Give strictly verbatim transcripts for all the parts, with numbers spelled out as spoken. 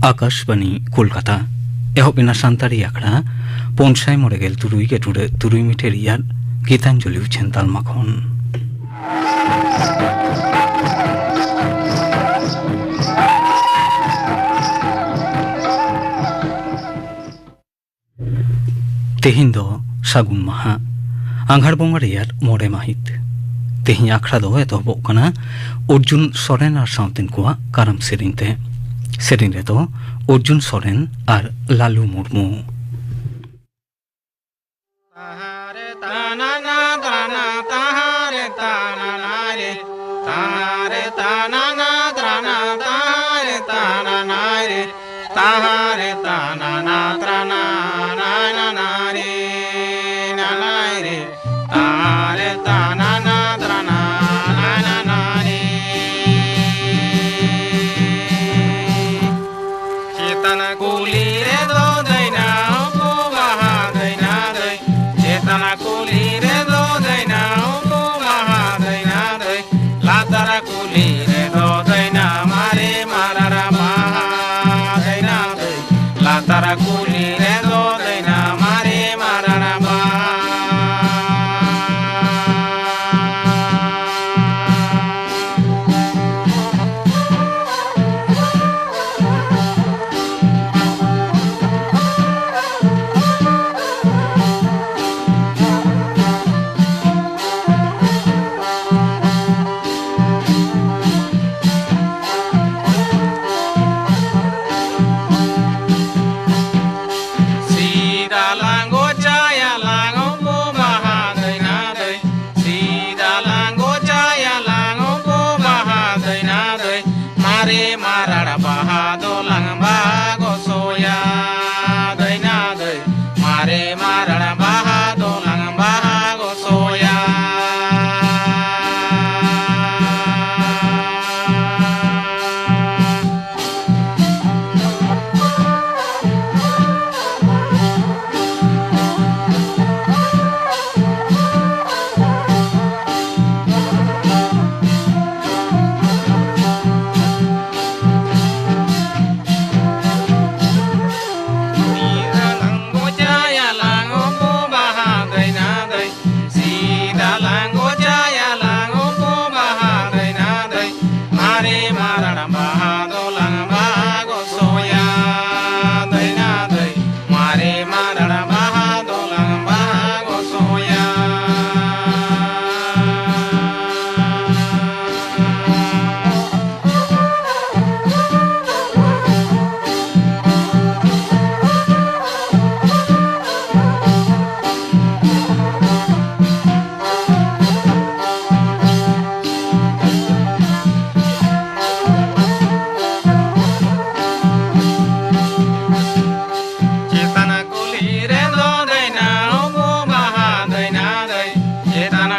ᱟᱠᱟᱥᱵᱟᱱᱤ ᱠᱳᱞᱠᱟᱛᱟ᱾ ᱮᱦᱚᱵ ᱮᱱᱟ ᱥᱟᱱᱛᱟᱲᱤ ᱟᱠᱷᱲᱟ ᱯᱩᱱ ᱥᱟᱭ ᱢᱚᱬᱮ ᱜᱮᱞ ᱛᱩᱨᱩᱭ ᱜᱮᱴᱩᱲᱟᱹ ᱛᱩᱨᱩᱭ ᱢᱤᱴᱟᱨ ᱨᱮᱭᱟᱜ ᱜᱤᱛᱟᱧᱡᱚᱞᱤ ᱩᱪᱷᱟᱹᱱ ᱛᱟᱞᱢᱟ ᱠᱷᱚᱱ᱾ ᱛᱮᱦᱮᱧ ᱫᱚ ᱥᱟᱹᱜᱩᱱ ᱢᱟᱦᱟ, ᱟᱸᱜᱷᱟᱲ ᱵᱚᱸᱜᱟ ᱨᱮᱭᱟᱜ ᱢᱚᱬᱮ ᱢᱟᱹᱦᱤᱛ᱾ ᱛᱮᱦᱮᱧ ᱟᱠᱷᱲᱟ ᱫᱚ ᱮᱛᱚᱦᱚᱵᱚᱜ ᱠᱟᱱᱟ ᱚᱨᱡᱩᱱ ᱥᱚᱨᱮᱱ ᱟᱨ ᱥᱟᱶᱛᱮᱱ ᱠᱚᱣᱟᱜ ᱠᱟᱨᱟᱢ ᱥᱮᱨᱮᱧ ᱛᱮ᱾ ᱥᱮᱨᱮᱧ ᱨᱮᱫᱚ ᱚᱨᱡᱩᱱ ᱥᱚᱨᱮᱱ ᱟᱨ ᱞᱟᱞᱩ ᱢᱩᱨᱢᱩ᱾ ᱛᱟᱦᱟᱨᱮ ᱛᱟᱱᱟᱱᱟ ᱛᱟᱱᱟ, ᱛᱟᱦᱟᱨᱮ ᱛᱟᱱᱟᱱᱟ ᱨᱮ, ᱛᱟᱦᱟᱨᱮ ᱛᱟᱱᱟᱱᱟ ᱛᱟᱱᱟ, ᱛᱟᱦᱟᱨᱮ ᱛᱟᱱᱟᱱᱟ ᱨᱮ, ᱛᱟᱦᱟᱨᱮ ᱛᱟᱱᱟᱱᱟ ᱛᱟᱱᱟ, ᱱᱟᱱᱟ ᱨᱮ, ᱱᱟᱱᱟ ᱨᱮ, ᱛᱟᱦᱟᱨᱮ ᱛᱟᱱᱟᱱᱟ ᱛᱟᱱᱟ, ᱱᱟᱱᱟ ᱨᱮ᱾ ᱪᱮᱛᱟᱱ ᱠᱩᱞᱦᱤ ᱨᱮᱫᱚ ᱫᱟᱹᱭᱱᱟ ᱩᱠᱩ ᱵᱟᱦᱟ ᱫᱟᱹᱭᱱᱟ ᱫᱟᱹᱭ᱾ ᱪᱮᱛᱟᱱ ᱠᱩᱞᱦᱤ ᱨᱮᱫᱚ ᱫᱟᱹᱭᱱᱟ ᱩᱠᱩ ᱵᱟᱦᱟ ᱫᱟᱹᱭᱱᱟ ᱫᱟᱹᱭ᱾ ᱞᱟᱛᱟᱨ ᱠᱩᱞᱦᱤ ᱨᱮᱫᱚ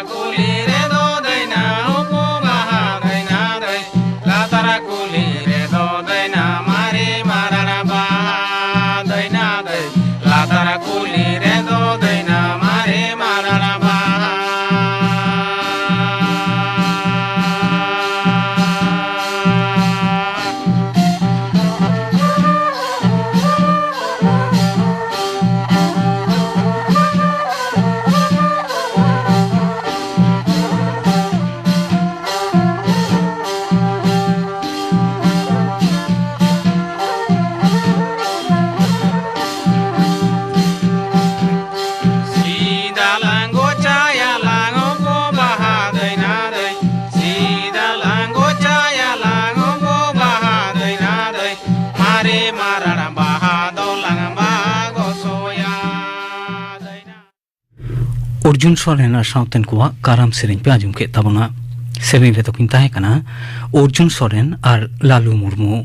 ᱠᱩᱞᱦᱤ ᱨᱮᱫᱚ ᱫᱟᱹᱭᱱᱟ ᱦᱚᱯᱚ ᱵᱟᱦᱟ ᱫᱟᱹᱭᱱᱟ ᱫᱟᱹᱭ, ᱞᱟᱛᱟᱨ ᱠᱩᱞᱦᱤ ᱨᱮᱫᱚ ᱫᱟᱹᱭᱱᱟ ᱢᱟᱨᱮ ᱢᱟᱨᱟᱲ ᱵᱟᱦᱟ ᱫᱟᱹᱭᱱᱟ ᱫᱟᱹᱭ, ᱞᱟᱛᱟᱨ ᱠᱩᱞᱦᱤ ᱨᱮᱫᱚ ᱫᱟᱹᱭᱱᱟ ᱢᱟᱨᱮ ᱢᱟᱨᱟᱲ ᱵᱟᱦᱟ᱾ ᱥᱤᱫᱟ ᱞᱟᱝ ᱜᱚᱪᱟᱭᱟ ᱞᱟᱝ ᱚᱢᱵᱚ ᱵᱟᱦᱟ ᱫᱟᱹᱭᱱᱟ ᱫᱟᱹᱭ᱾ ᱥᱤᱫᱟ ᱞᱟᱝ ᱜᱚᱪᱟᱭᱟ ᱞᱟᱝ ᱚᱢᱵᱚ ᱵᱟᱦᱟ ᱫᱟᱹᱭᱱᱟ ᱫᱟᱹᱭ᱾ ᱢᱟᱨᱮ ᱢᱟᱨᱟᱲ ᱵᱟᱦᱟ ᱫᱚ ᱞᱟᱝ ᱵᱟᱦᱟ ᱜᱚᱥᱚᱭᱟ ᱫᱟᱹᱭᱱᱟ᱾ ᱚᱨᱡᱩᱱ ᱥᱚᱨᱮᱱ ᱟᱨ ᱥᱟᱶᱛᱮᱱ ᱠᱚᱣᱟᱜ ᱠᱟᱨᱟᱢ ᱥᱮᱨᱮᱧ ᱯᱮ ᱟᱸᱡᱚᱢ ᱠᱮᱫ ᱛᱟᱵᱚᱱᱟ᱾ ᱥᱮᱨᱮᱧ ᱨᱮᱫᱚ ᱠᱤᱱ ᱛᱟᱦᱮᱸ ᱠᱟᱱᱟ ᱚᱨᱡᱩᱱ ᱥᱚᱨᱮᱱ ᱟᱨ ᱞᱟᱞᱩ ᱢᱩᱨᱢᱩ᱾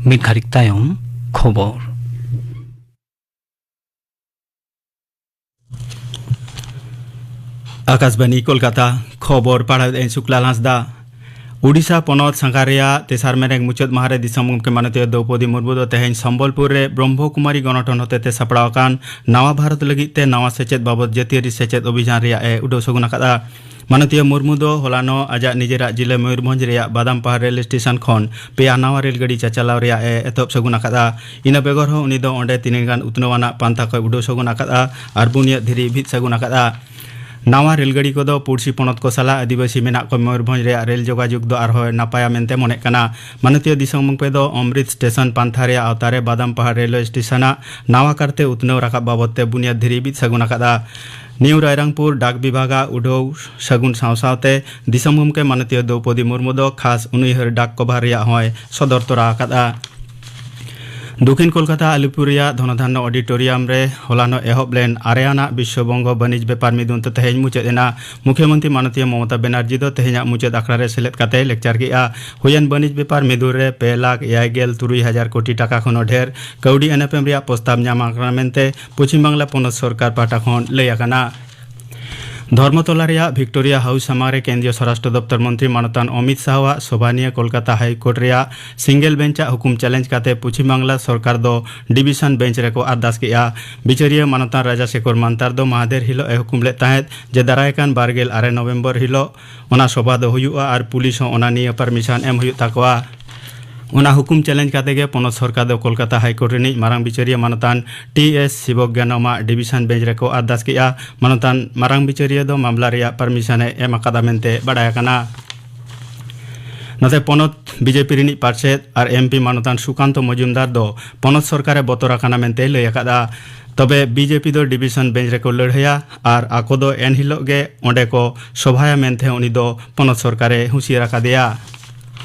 ᱢᱤᱫ ᱜᱷᱟᱹᱲᱤᱠ ᱛᱟᱭᱚᱢ ᱠᱷᱚᱵᱚᱨ᱾ ᱟᱠᱟᱥᱵᱟᱱᱤ ᱠᱳᱞᱠᱟᱛᱟ, ᱠᱷᱚᱵᱚᱨ ᱯᱟᱲᱦᱟᱣᱮᱫ ᱟᱹᱧ ᱥᱩᱠᱞᱟᱞ ᱦᱟᱸᱥᱫᱟ᱾ ᱩᱰᱤᱥᱟ ᱯᱚᱱᱚᱛ ᱥᱟᱸᱜᱷᱟᱨ ᱨᱮᱭᱟᱜ ᱛᱮᱥᱟᱨ ᱢᱮᱨᱮᱝ ᱢᱩᱪᱟᱹᱫ ᱢᱟᱦᱟ ᱨᱮ ᱫᱤᱥᱚᱢ ᱜᱚᱢᱠᱮ ᱢᱟᱱᱚᱛᱤᱭᱟᱹ ᱫᱨᱚᱣᱯᱚᱫᱤ ᱢᱩᱨᱢᱩ ᱫᱚ ᱛᱮᱦᱮᱧ ᱥᱚᱢᱵᱚᱞᱯᱩᱨ ᱨᱮ ᱵᱨᱚᱦᱢᱚ ᱠᱩᱢᱟᱨᱤ ᱜᱚᱱᱚᱴᱷᱚᱱ ᱦᱚᱛᱮᱛᱮ ᱥᱟᱯᱲᱟᱣ ᱟᱠᱟᱱ ᱱᱟᱣᱟ ᱵᱷᱟᱨᱚᱛ ᱞᱟᱹᱜᱤᱫ ᱛᱮ ᱱᱟᱣᱟ ᱥᱮᱪᱮᱫ ᱵᱟᱵᱚᱛ ᱡᱟᱹᱛᱤᱭᱟᱹᱨᱤ ᱥᱮᱪᱮᱫ ᱚᱵᱷᱤᱡᱟᱱ ᱨᱮᱭᱟᱜ ᱮ ᱩᱰᱟᱹᱣ ᱥᱟᱹᱜᱩᱱ ᱟᱠᱟᱫᱼᱟ᱾ ᱢᱟᱱᱚᱛᱤᱭᱟᱹ ᱢᱩᱨᱢᱩ ᱫᱚ ᱦᱚᱞᱟᱱᱚᱜ ᱟᱡᱟᱜ ᱱᱤᱡᱮᱨᱟᱜ ᱡᱤᱞᱟᱹ ᱢᱚᱭᱩᱨᱵᱷᱚᱸᱡᱽ ᱨᱮᱭᱟᱜ ᱵᱟᱫᱟᱢᱯᱟᱦᱟᱲ ᱨᱮᱞ ᱥᱴᱮᱥᱚᱱ ᱠᱷᱚᱱ ᱯᱮᱭᱟ ᱱᱟᱣᱟ ᱨᱮᱞ ᱜᱟᱹᱰᱤ ᱪᱟᱪᱟᱞᱟᱣ ᱨᱮᱭᱟᱜ ᱮ ᱮᱛᱚᱦᱚᱵ ᱥᱟᱹᱜᱩᱱ ᱟᱠᱟᱫᱼᱟ᱾ ᱤᱱᱟᱹ ᱵᱮᱜᱚᱨ ᱦᱚᱸ ᱩᱱᱤ ᱫᱚ ᱚᱸᱰᱮ ᱛᱤᱱᱟᱹᱜ ᱜᱟᱱ ᱩᱛᱱᱟᱹᱣ ᱟᱱᱟᱜ ᱯᱟᱱᱛᱷᱟ ᱠᱚᱭ ᱩᱰᱟᱹᱣ ᱥᱟᱹᱜᱩᱱ ᱟᱠᱟᱫᱼᱟ ᱟᱨ ᱵᱩᱱᱤᱭᱟᱹᱫ ᱫᱷᱤᱨᱤ ᱵᱷᱤᱛ ᱥᱟᱹᱜᱩᱱ ᱟᱠᱟᱫᱼᱟ᱾ ᱱᱟᱣᱟ ᱨᱮᱞ ᱜᱟᱹᱰᱤ ᱠᱚᱫᱚ ᱯᱩᱲᱥᱤ ᱯᱚᱱᱚᱛ ᱠᱚ ᱥᱟᱞᱟᱜ ᱟᱹᱫᱤᱵᱟᱹᱥᱤ ᱢᱮᱱᱟᱜ ᱠᱚ ᱢᱚᱭᱩᱨᱵᱷᱚᱸᱡᱽ ᱨᱮᱭᱟᱜ ᱨᱮᱞ ᱡᱳᱜᱟᱡᱳᱜᱽ ᱫᱚ ᱟᱨᱦᱚᱸ ᱱᱟᱯᱟᱭᱟ ᱢᱮᱱᱛᱮ ᱢᱚᱱᱮᱜ ᱠᱟᱱᱟ᱾ ᱢᱟᱱᱚᱛᱤᱭᱟᱹ ᱫᱤᱥᱚᱢ ᱜᱚᱢᱠᱮ ᱫᱚ ᱚᱢᱨᱤᱛ ᱥᱴᱮᱥᱚᱱ ᱯᱟᱱᱛᱷᱟ ᱨᱮᱭᱟᱜ ᱟᱣᱛᱟ ᱨᱮ ᱵᱟᱫᱟᱢᱯᱟᱦᱟᱲ ᱨᱮᱞᱣᱮ ᱥᱴᱮᱥᱚᱱᱟᱜ ᱱᱟᱣᱟ ᱠᱟᱨᱛᱮ ᱩᱛᱱᱟᱹᱣ ᱨᱟᱠᱟᱵ ᱵᱟᱵᱚᱛ ᱛᱮ ᱵᱩᱱᱤᱭᱟᱹᱫ ᱫᱷᱤᱨᱤ ᱵᱤᱫ ᱥᱟᱹᱜᱩᱱ ᱟᱠᱟᱫᱼᱟ᱾ ᱱᱤᱭᱩ ᱨᱟᱭᱨᱟᱝᱯᱩᱨ ᱰᱟᱠ ᱵᱤᱵᱷᱟᱜᱟᱜ ᱩᱰᱷᱟᱹᱣ ᱥᱟᱹᱜᱩᱱ ᱥᱟᱶ ᱥᱟᱶᱛᱮ ᱫᱤᱥᱚᱢ ᱜᱚᱢᱠᱮ ᱢᱟᱱᱚᱛᱤᱭᱟᱹ ᱫᱨᱚᱣᱯᱚᱫᱤ ᱢᱩᱨᱢᱩ ᱫᱚ ᱠᱷᱟᱥ ᱩᱱᱩᱭᱦᱟᱹᱨ ᱰᱟᱠ ᱠᱚᱵᱷᱟᱨ ᱨᱮᱭᱟᱜ ᱦᱚᱸᱭ ᱥᱚᱫᱚᱨ ᱛᱚᱨᱟ ᱟᱠᱟᱫᱼᱟ᱾ ᱫᱚᱠᱷᱤᱱ ᱠᱳᱞᱠᱟᱛᱟ ᱟᱞᱤᱯᱩᱨ ᱨᱮᱭᱟᱜ ᱫᱷᱚᱱᱚᱫᱷᱟᱱᱱᱚ ᱚᱰᱤᱴᱳᱨᱤᱭᱟᱢ ᱨᱮ ᱦᱚᱞᱟᱱᱚᱜ ᱮᱦᱚᱵ ᱞᱮᱱ ᱟᱨᱮ ᱟᱱᱟᱜ ᱵᱤᱥᱥᱚ ᱵᱚᱝᱜᱚ ᱵᱟᱹᱱᱤᱡᱽ ᱵᱮᱯᱟᱨ ᱢᱤᱫᱩᱱ ᱫᱚ ᱛᱮᱦᱮᱧ ᱢᱩᱪᱟᱹᱫ ᱮᱱᱟ᱾ ᱢᱩᱠᱷᱭᱚᱢᱚᱱᱛᱨᱤ ᱢᱟᱱᱚᱛᱤᱭᱟᱹ ᱢᱚᱢᱚᱛᱟ ᱵᱮᱱᱟᱨᱡᱤ ᱫᱚ ᱛᱮᱦᱮᱧᱟᱜ ᱢᱩᱪᱟᱹᱫ ᱟᱠᱷᱲᱟ ᱨᱮ ᱥᱮᱞᱮᱫ ᱠᱟᱛᱮᱭ ᱞᱮᱠᱪᱟᱨ ᱠᱮᱫᱼᱟ᱾ ᱦᱩᱭᱮᱱ ᱵᱟᱹᱱᱤᱡᱽ ᱵᱮᱯᱟᱨ ᱢᱤᱫᱩᱱ ᱨᱮ ᱯᱮ ᱞᱟᱠᱷ ᱮᱭᱟᱭ ᱜᱮᱞ ᱛᱩᱨᱩᱭ ᱦᱟᱡᱟᱨ ᱠᱳᱴᱤ ᱴᱟᱠᱟ ᱠᱷᱚᱱ ᱦᱚᱸ ᱰᱷᱮᱨ ᱠᱟᱹᱣᱰᱤ ᱮᱱᱮᱯᱮᱢ ᱨᱮᱭᱟᱜ ᱯᱨᱚᱥᱛᱟᱵ ᱧᱟᱢ ᱟᱠᱟᱱᱟ ᱢᱮᱱᱛᱮ ᱯᱚᱪᱷᱤᱢ ᱵᱟᱝᱞᱟ ᱯᱚᱱᱚᱛ ᱥᱚᱨᱠᱟᱨ ᱯᱟᱦᱴᱟ ᱠᱷᱚᱱ ᱞᱟᱹᱭ ᱟᱠᱟᱱᱟ᱾ ᱫᱷᱚᱨᱢᱚᱛᱚᱞᱟ ᱨᱮᱭᱟᱜ ᱵᱷᱤᱠᱴᱳᱨᱤᱭᱟ ᱦᱟᱣᱩᱥ ᱥᱟᱢᱟᱝ ᱨᱮ ᱠᱮᱱᱫᱨᱤᱭᱚ ᱥᱚᱨᱟᱥᱴᱨᱚ ᱫᱚᱯᱛᱚᱨ ᱢᱚᱱᱛᱨᱤ ᱢᱟᱱᱚᱛᱟᱱ ᱚᱢᱤᱛ ᱥᱟᱦᱟᱣᱟᱜ ᱥᱚᱵᱷᱟ ᱱᱤᱭᱟᱹ ᱠᱳᱞᱠᱟᱛᱟ ᱦᱟᱭ ᱠᱳᱨᱴ ᱨᱮᱭᱟᱜ ᱥᱤᱝᱜᱮᱞ ᱵᱮᱧᱪ ᱟᱜ ᱦᱩᱠᱩᱢ ᱪᱮᱞᱮᱧᱡᱽ ᱠᱟᱛᱮ ᱯᱚᱪᱷᱤᱢ ᱵᱟᱝᱞᱟ ᱥᱚᱨᱠᱟᱨ ᱫᱚ ᱰᱤᱵᱤᱥᱚᱱ ᱵᱮᱧᱪ ᱨᱮᱠᱚ ᱟᱨᱫᱟᱥ ᱠᱮᱫᱼᱟ᱾ ᱵᱤᱪᱟᱹᱨᱤᱭᱟᱹ ᱢᱟᱱᱚᱛᱟᱱ ᱨᱟᱡᱟ ᱥᱮᱠᱷᱚᱨ ᱢᱟᱱᱛᱟᱨ ᱫᱚ ᱢᱟᱦᱫᱮᱨ ᱦᱤᱞᱳᱜ ᱮ ᱦᱩᱠᱩᱢ ᱞᱮᱫ ᱛᱟᱦᱮᱸᱫ ᱡᱮ ᱫᱟᱨᱟᱭ ᱠᱟᱱ ᱵᱟᱨ ᱜᱮᱞ ᱟᱨᱮ ᱱᱚᱵᱷᱮᱢᱵᱚᱨ ᱦᱤᱞᱳᱜ ᱚᱱᱟ ᱥᱚᱵᱷᱟ ᱫᱚ ᱦᱩᱭᱩᱜᱼᱟ ᱟᱨ ᱯᱩᱞᱤᱥ ᱦᱚᱸ ᱚᱱᱟ ᱱᱤᱭᱟᱹ ᱯᱟᱨᱢᱤᱥᱚᱱ ᱮᱢ ᱦᱩᱭᱩᱜ ᱛᱟᱠᱚᱣᱟ᱾ ᱚᱱᱟ ᱦᱩᱠᱩᱢ ᱪᱮᱞᱮᱧᱡᱽ ᱠᱟᱛᱮ ᱜᱮ ᱯᱚᱱᱚᱛ ᱥᱚᱨᱠᱟᱨ ᱫᱚ ᱠᱳᱞᱠᱟᱛᱟ ᱦᱟᱭ ᱠᱳᱨᱴ ᱨᱤᱱᱤᱡ ᱢᱟᱨᱟᱝ ᱵᱤᱪᱟᱹᱨᱤᱭᱟᱹ ᱢᱟᱱᱚᱛᱟᱱ ᱴᱤ ᱮᱥ ᱥᱤᱵᱚᱜᱽᱜᱟᱱᱚᱢᱟᱜ ᱰᱤᱵᱤᱥᱚᱱ ᱵᱮᱧᱪ ᱨᱮᱠᱚ ᱟᱨᱫᱟᱥ ᱠᱮᱫᱼᱟ᱾ ᱢᱟᱱᱚᱛᱟᱱ ᱢᱟᱨᱟᱝ ᱵᱤᱪᱟᱹᱨᱤᱭᱟᱹ ᱫᱚ ᱢᱟᱢᱞᱟ ᱨᱮᱭᱟᱜ ᱯᱟᱨᱢᱤᱥᱚᱱ ᱮ ᱮᱢ ᱟᱠᱟᱫᱟ ᱢᱮᱱᱛᱮ ᱵᱟᱰᱟᱭ ᱟᱠᱟᱱᱟ᱾ ᱱᱚᱛᱮ ᱯᱚᱱᱚᱛ ᱵᱤᱡᱮᱯᱤ ᱨᱤᱱᱤᱡ ᱯᱟᱨᱥᱮᱛ ᱟᱨ ᱮᱢᱯᱤ ᱢᱟᱱᱚᱛᱟᱱ ᱥᱩᱠᱟᱱᱛᱚ ᱢᱚᱡᱩᱢᱫᱟᱨ ᱫᱚ ᱯᱚᱱᱚᱛ ᱥᱚᱨᱠᱟᱨ ᱮ ᱵᱚᱛᱚᱨ ᱟᱠᱟᱱᱟ ᱢᱮᱱᱛᱮ ᱞᱟᱹᱭ ᱟᱠᱟᱫᱼᱟ᱾ ᱛᱚᱵᱮ ᱵᱤᱡᱮᱯᱤ ᱫᱚ ᱰᱤᱵᱤᱥᱚᱱ ᱵᱮᱧᱪ ᱨᱮᱠᱚ ᱞᱟᱹᱲᱦᱟᱹᱭᱟ ᱟᱨ ᱟᱠᱚ ᱫᱚ ᱮᱱᱦᱤᱞᱳᱜ ᱜᱮ ᱚᱸᱰᱮ ᱠᱚ ᱥᱚᱵᱷᱟᱭᱟ ᱢᱮᱱᱛᱮ ᱩᱱᱤ ᱫᱚ ᱯᱚᱱᱚᱛ ᱥᱚᱨᱠᱟᱨ ᱮ ᱦᱩᱸᱥᱤᱭᱟᱹᱨ ᱟᱠᱟᱫᱮᱭᱟ᱾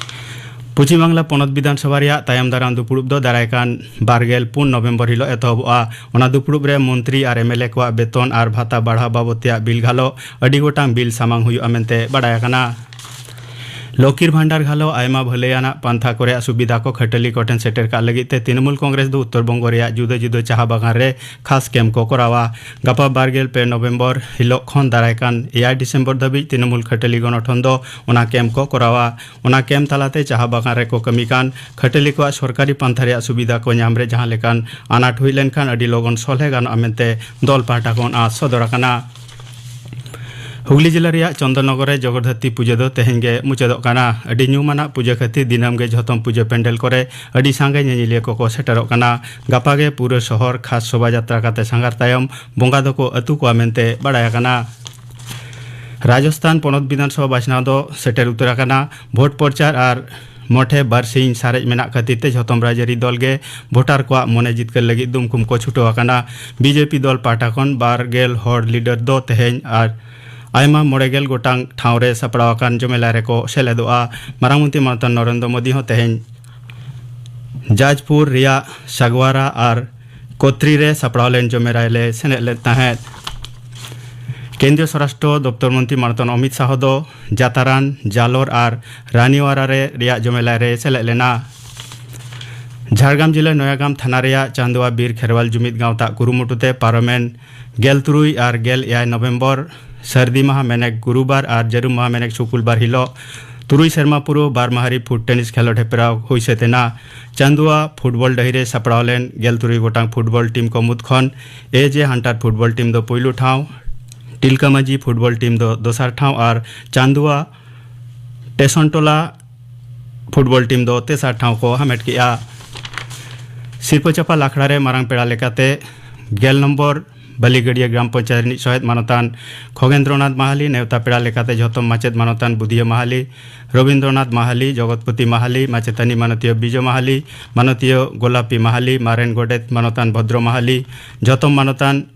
ᱯᱚᱪᱷᱤᱢ ᱵᱟᱝᱞᱟ ᱯᱚᱱᱚᱛ ᱵᱤᱫᱷᱟᱱ ᱥᱚᱵᱷᱟ ᱨᱮᱭᱟᱜ ᱛᱟᱭᱚᱢ ᱫᱟᱨᱟᱢ ᱫᱩᱯᱲᱩᱵ ᱫᱚ ᱫᱟᱨᱟᱭ ᱠᱟᱱ ᱵᱟᱨ ᱜᱮᱞ ᱯᱩᱱ ᱱᱚᱵᱷᱮᱢᱵᱚᱨ ᱦᱤᱞᱳᱜ ᱮᱛᱚᱦᱚᱵᱚᱜᱼᱟ᱾ ᱚᱱᱟ ᱫᱩᱯᱲᱩᱵ ᱨᱮ ᱢᱚᱱᱛᱨᱤ ᱟᱨ ᱮᱢ ᱮᱞ ᱮ ᱠᱚᱣᱟᱜ ᱵᱮᱛᱚᱱ ᱟᱨ ᱵᱷᱟᱛᱟ ᱵᱟᱲᱦᱟᱣ ᱵᱟᱵᱚᱫ ᱛᱮᱭᱟᱜ ᱵᱤᱞ ᱜᱷᱟᱞᱚᱜ ᱟᱹᱰᱤ ᱜᱚᱴᱟᱝ ᱵᱤᱞ ᱥᱟᱢᱟᱝ ᱦᱩᱭᱩᱜᱼᱟ ᱢᱮᱱᱛᱮ ᱵᱟᱰᱟᱭ ᱟᱠᱟᱱᱟ᱾ ᱞᱚᱠᱤᱨ ᱵᱷᱟᱱᱰᱟᱨ ᱜᱷᱟᱞᱚᱜ ᱟᱭᱢᱟ ᱵᱷᱟᱹᱞᱟᱹᱭ ᱟᱱᱟᱜ ᱯᱟᱱᱛᱷᱟ ᱠᱚᱨᱮᱭᱟᱜ ᱥᱩᱵᱤᱫᱷᱟ ᱠᱚ ᱠᱷᱟᱹᱴᱟᱹᱞᱤ ᱠᱚᱴᱷᱮᱱ ᱥᱮᱴᱮᱨ ᱠᱟᱜ ᱞᱟᱹᱜᱤᱫ ᱛᱮ ᱛᱨᱤᱱᱢᱩᱞ ᱠᱚᱝᱜᱨᱮᱥ ᱫᱚ ᱩᱛᱛᱚᱨ ᱵᱚᱝᱜᱚ ᱨᱮᱭᱟᱜ ᱡᱩᱫᱟᱹ ᱡᱩᱫᱟᱹ ᱪᱟᱦᱟ ᱵᱟᱜᱟᱱ ᱨᱮ ᱠᱷᱟᱥ ᱠᱮᱢᱯ ᱠᱚ ᱠᱚᱨᱟᱣᱟ᱾ ᱜᱟᱯᱟ ᱵᱟᱨ ᱜᱮᱞ ᱯᱮ ᱱᱚᱵᱷᱮᱢᱵᱚᱨ ᱦᱤᱞᱳᱜ ᱠᱷᱚᱱ ᱫᱟᱨᱟᱭ ᱠᱟᱱ ᱮᱭᱟᱭ ᱰᱤᱥᱮᱢᱵᱚᱨ ᱫᱷᱟᱹᱵᱤᱡ ᱛᱨᱤᱱᱢᱩᱞ ᱠᱷᱟᱹᱴᱟᱹᱞᱤ ᱜᱚᱱᱚᱴᱷᱚᱱ ᱫᱚ ᱚᱱᱟ ᱠᱮᱢᱯ ᱠᱚ ᱠᱚᱨᱟᱣᱟ᱾ ᱚᱱᱟ ᱠᱮᱢᱯ ᱛᱟᱞᱟᱛᱮ ᱪᱟᱦᱟ ᱵᱟᱜᱟᱱ ᱨᱮᱠᱚ ᱠᱟᱹᱢᱤ ᱠᱟᱱ ᱠᱷᱟᱹᱴᱟᱹᱞᱤ ᱠᱚᱣᱟᱜ ᱥᱚᱨᱠᱟᱨᱤ ᱯᱟᱱᱛᱷᱟ ᱨᱮᱭᱟᱜ ᱥᱩᱵᱤᱫᱷᱟ ᱠᱚ ᱧᱟᱢ ᱨᱮ ᱡᱟᱦᱟᱸ ᱞᱮᱠᱟᱱ ᱟᱱᱟᱴ ᱦᱩᱭ ᱞᱮᱱᱠᱷᱟᱱ ᱟᱹᱰᱤ ᱞᱚᱜᱚᱱ ᱥᱚᱞᱦᱮ ᱜᱟᱱᱚᱜᱼᱟ ᱢᱮᱱᱛᱮ ᱫᱚᱞ ᱯᱟᱦᱴᱟ ᱠᱷᱚᱱ ᱟᱸᱥ ᱥᱚᱫᱚᱨ ᱟᱠᱟᱱᱟ᱾ ᱦᱩᱜᱽᱞᱤ ᱡᱮᱞᱟ ᱨᱮᱭᱟᱜ ᱪᱚᱱᱫᱚᱱᱱᱚᱜᱚᱨ ᱨᱮ ᱡᱚᱜᱚᱨᱫᱷᱟᱹᱨᱛᱤ ᱯᱩᱡᱟᱹ ᱫᱚ ᱛᱮᱦᱮᱧ ᱜᱮ ᱢᱩᱪᱟᱹᱫᱚᱜ ᱠᱟᱱᱟ᱾ ᱟᱹᱰᱤ ᱧᱩᱢᱟᱱᱟᱜ ᱯᱩᱡᱟᱹ ᱠᱷᱟᱹᱛᱤᱨ ᱫᱤᱱᱟᱹᱢ ᱜᱮ ᱡᱷᱚᱛᱚᱢ ᱯᱩᱡᱟᱹ ᱯᱮᱱᱰᱮᱞ ᱠᱚᱨᱮ ᱟᱹᱰᱤ ᱥᱟᱸᱜᱮ ᱧᱮᱧᱮᱞᱤᱭᱟᱹ ᱠᱚᱠᱚ ᱥᱮᱴᱮᱨᱚᱜ ᱠᱟᱱᱟ᱾ ᱜᱟᱯᱟ ᱜᱮ ᱯᱩᱨᱟᱹ ᱥᱚᱦᱚᱨ ᱠᱷᱟᱥ ᱥᱚᱵᱷᱟ ᱡᱟᱛᱨᱟ ᱠᱟᱛᱮ ᱥᱟᱸᱜᱷᱟᱨ ᱛᱟᱭᱚᱢ ᱵᱚᱸᱜᱟ ᱫᱚᱠᱚ ᱟᱹᱛᱩ ᱠᱚᱣᱟ ᱢᱮᱱᱛᱮ ᱵᱟᱲᱟᱭ ᱟᱠᱟᱱᱟ᱾ ᱨᱟᱡᱚᱥᱛᱷᱟᱱ ᱯᱚᱱᱚᱛ ᱵᱤᱫᱷᱟᱱ ᱥᱚᱵᱷᱟ ᱵᱟᱪᱷᱱᱟᱣ ᱫᱚ ᱥᱮᱴᱮᱨ ᱩᱛᱟᱹᱨ ᱟᱠᱟᱱᱟ᱾ ᱵᱷᱳᱴ ᱯᱨᱚᱪᱟᱨ ᱟᱨ ᱢᱚᱴᱷᱮ ᱵᱟᱨᱥᱤᱧ ᱥᱟᱨᱮᱡ ᱢᱮᱱᱟᱜ ᱠᱷᱟᱹᱛᱤᱨ ᱛᱮ ᱡᱷᱚᱛᱚᱢ ᱨᱟᱡᱽᱟᱹᱨᱤ ᱫᱚᱞ ᱜᱮ ᱵᱷᱳᱴᱟᱨ ᱠᱚᱣᱟᱜ ᱢᱚᱱᱮ ᱡᱤᱛᱠᱟᱹᱨ ᱞᱟᱹᱜᱤᱫ ᱫᱩᱢᱠᱩᱢ ᱠᱚ ᱪᱷᱩᱴᱟᱹᱣ ᱟᱠᱟᱱᱟ᱾ ᱵᱤᱡᱮᱯᱤ ᱫᱚᱞ ᱯᱟᱦᱴᱟ ᱠᱷᱚᱱ ᱵᱟᱨ ᱜᱮᱞ ᱦᱚᱲ ᱞᱤᱰᱟᱨ ᱫᱚ ᱛᱮᱦᱮᱧ ᱟᱨ ᱟᱭᱢᱟ ᱢᱚᱬᱮ ᱜᱮᱞ ᱜᱚᱴᱟᱝ ᱴᱷᱟᱶ ᱨᱮ ᱥᱟᱯᱲᱟᱣ ᱟᱠᱟᱱ ᱡᱚᱢᱮᱞᱟᱭ ᱨᱮᱠᱚ ᱥᱮᱞᱮᱫᱚᱜᱼᱟ᱾ ᱢᱟᱨᱟᱝ ᱢᱚᱱᱛᱨᱤ ᱢᱟᱱᱚᱛᱟᱱ ᱱᱚᱨᱮᱱᱫᱨᱚ ᱢᱳᱫᱤ ᱦᱚᱸ ᱛᱮᱦᱮᱧ ᱡᱟᱡᱽᱯᱩᱨ ᱨᱮᱭᱟᱜ ᱥᱟᱜᱣᱟᱨᱟ ᱟᱨ ᱠᱚᱛᱨᱤ ᱨᱮ ᱥᱟᱯᱲᱟᱣ ᱞᱮᱱ ᱡᱚᱢᱮᱞᱟᱭ ᱞᱮ ᱥᱮᱞᱮᱫ ᱞᱮᱫ ᱛᱟᱦᱮᱸᱫ᱾ ᱠᱮᱱᱫᱨᱤᱭᱚ ᱥᱚᱨᱟᱥᱴᱨᱚ ᱫᱚᱯᱛᱚᱨ ᱢᱚᱱᱛᱨᱤ ᱢᱟᱱᱚᱛᱟᱱ ᱚᱢᱤᱛ ᱥᱟᱦᱚ ᱫᱚ ᱡᱟᱛᱟᱨᱟᱱ, ᱡᱟᱞᱳᱨ ᱟᱨ ᱨᱟᱱᱤᱣᱟᱨᱟ ᱨᱮ ᱨᱮᱭᱟᱜ ᱡᱚᱢᱮᱞᱟᱭ ᱨᱮ ᱥᱮᱞᱮᱫ ᱞᱮᱱᱟ᱾ ᱡᱷᱟᱲᱜᱨᱟᱢ ᱡᱤᱞᱟᱹ ᱱᱚᱭᱟᱜᱟᱢ ᱛᱷᱟᱱᱟ ᱨᱮᱭᱟᱜ ᱪᱟᱱᱫᱩᱣᱟ ᱵᱤᱨ ᱠᱷᱮᱨᱣᱟᱞ ᱡᱩᱢᱤᱫ ᱜᱟᱶᱛᱟ ᱠᱩᱨᱩᱢᱩᱴᱩ ᱛᱮ ᱯᱟᱨᱚᱢᱮᱱ ᱜᱮᱞ ᱛᱩᱨᱩᱭ ᱟᱨ ᱜᱮᱞ ᱮᱭᱟᱭ ᱱᱚᱵᱷᱮᱢᱵᱚᱨ ᱥᱟᱹᱨᱫᱤ ᱢᱟᱦᱟ ᱢᱮᱱᱮᱠ ᱜᱩᱨᱩᱵᱟᱨ ᱟᱨ ᱡᱟᱹᱨᱩᱢ ᱢᱟᱦᱟ ᱢᱮᱱᱮᱠ ᱥᱩᱠᱩᱞᱵᱟᱨ ᱦᱤᱞᱚᱜ ᱛᱩᱨᱩᱭ ᱥᱮᱨᱢᱟ ᱯᱩᱨᱟᱹᱣ ᱵᱟᱨ ᱢᱟᱦᱟᱨᱤ ᱯᱷᱩᱴ ᱴᱮᱱᱤᱥ ᱠᱷᱮᱞᱳᱰ ᱦᱮᱯᱨᱟᱣ ᱦᱩᱭ ᱥᱟᱹᱛ ᱮᱱᱟ᱾ ᱪᱟᱸᱫᱩᱣᱟ ᱯᱷᱩᱴᱵᱚᱞ ᱰᱟᱹᱦᱤ ᱨᱮ ᱥᱟᱯᱲᱟᱣ ᱞᱮᱱ ᱜᱮᱞ ᱛᱩᱨᱩᱭ ᱜᱚᱴᱟᱝ ᱯᱷᱩᱴᱵᱚᱞ ᱴᱤᱢ ᱠᱚ ᱢᱩᱫᱽ ᱠᱷᱚᱱ ᱮ ᱡᱮ ᱦᱟᱱᱴᱟᱨ ᱯᱷᱩᱴᱵᱚᱞ ᱴᱤᱢ ᱫᱚ ᱯᱩᱭᱞᱩ ᱴᱷᱟᱶ, ᱴᱤᱞᱠᱟᱹ ᱢᱟᱹᱡᱷᱤ ᱯᱷᱩᱴᱵᱚᱞ ᱴᱤᱢ ᱫᱚ ᱫᱚᱥᱟᱨ ᱴᱷᱟᱶ ᱟᱨ ᱪᱟᱸᱫᱩᱣᱟ ᱴᱮᱥᱚᱱ ᱴᱚᱞᱟ ᱯᱷᱩᱴᱵᱚᱞ ᱴᱤᱢ ᱫᱚ ᱛᱮᱥᱟᱨ ᱴᱷᱟᱶ ᱠᱚ ᱦᱟᱢᱮᱴ ᱠᱮᱫᱼᱟ᱾ ᱥᱤᱨᱯᱟᱹ ᱪᱟᱯᱟᱞ ᱟᱠᱷᱲᱟ ᱨᱮ ᱢᱟᱨᱟᱝ ᱯᱮᱲᱟ ᱞᱮᱠᱟᱛᱮ ᱜᱮᱞ ᱱᱚᱢᱵᱚᱨ ᱵᱟᱹᱞᱤᱜᱟᱹᱲᱤᱭᱟᱹ ᱜᱨᱟᱢ ᱯᱚᱧᱪᱟᱭᱮᱛ ᱨᱤᱱᱤᱡ ᱥᱚᱦᱮᱫ ᱢᱟᱱᱚᱛᱟᱱ ᱠᱷᱚᱜᱮᱱᱫᱨᱚᱱᱟᱛᱷ ᱢᱟᱦᱟᱞᱤ, ᱱᱮᱣᱛᱟ ᱯᱮᱲᱟ ᱞᱮᱠᱟᱛᱮ ᱡᱷᱚᱛᱚᱢ ᱢᱟᱪᱮᱫ ᱢᱟᱱᱚᱛᱟᱱ ᱵᱩᱫᱷᱤᱭᱟᱹ ᱢᱟᱦᱟᱞᱤ, ᱨᱚᱵᱤᱱᱫᱨᱚᱱᱟᱛᱷ ᱢᱟᱦᱟᱞᱤ, ᱡᱚᱜᱚᱛᱯᱚᱛᱤ ᱢᱟᱦᱟᱞᱤ, ᱢᱟᱪᱮᱛᱟᱹᱱᱤ ᱢᱟᱱᱚᱛᱤᱭᱟᱹ ᱵᱤᱡᱚ ᱢᱟᱦᱟᱞᱤ, ᱢᱟᱱᱚᱛᱤᱭᱟᱹ ᱜᱳᱞᱟᱯᱤ ᱢᱟᱦᱟᱞᱤ, ᱢᱟᱨᱮᱱ ᱜᱚᱰᱮᱛ ᱢᱟᱱᱚᱛᱟᱱ ᱵᱷᱚᱫᱽᱨᱚ ᱢᱟᱦᱟᱞᱤ, ᱡᱷᱚᱛᱚᱢ ᱢᱟᱱᱚᱛᱟᱱ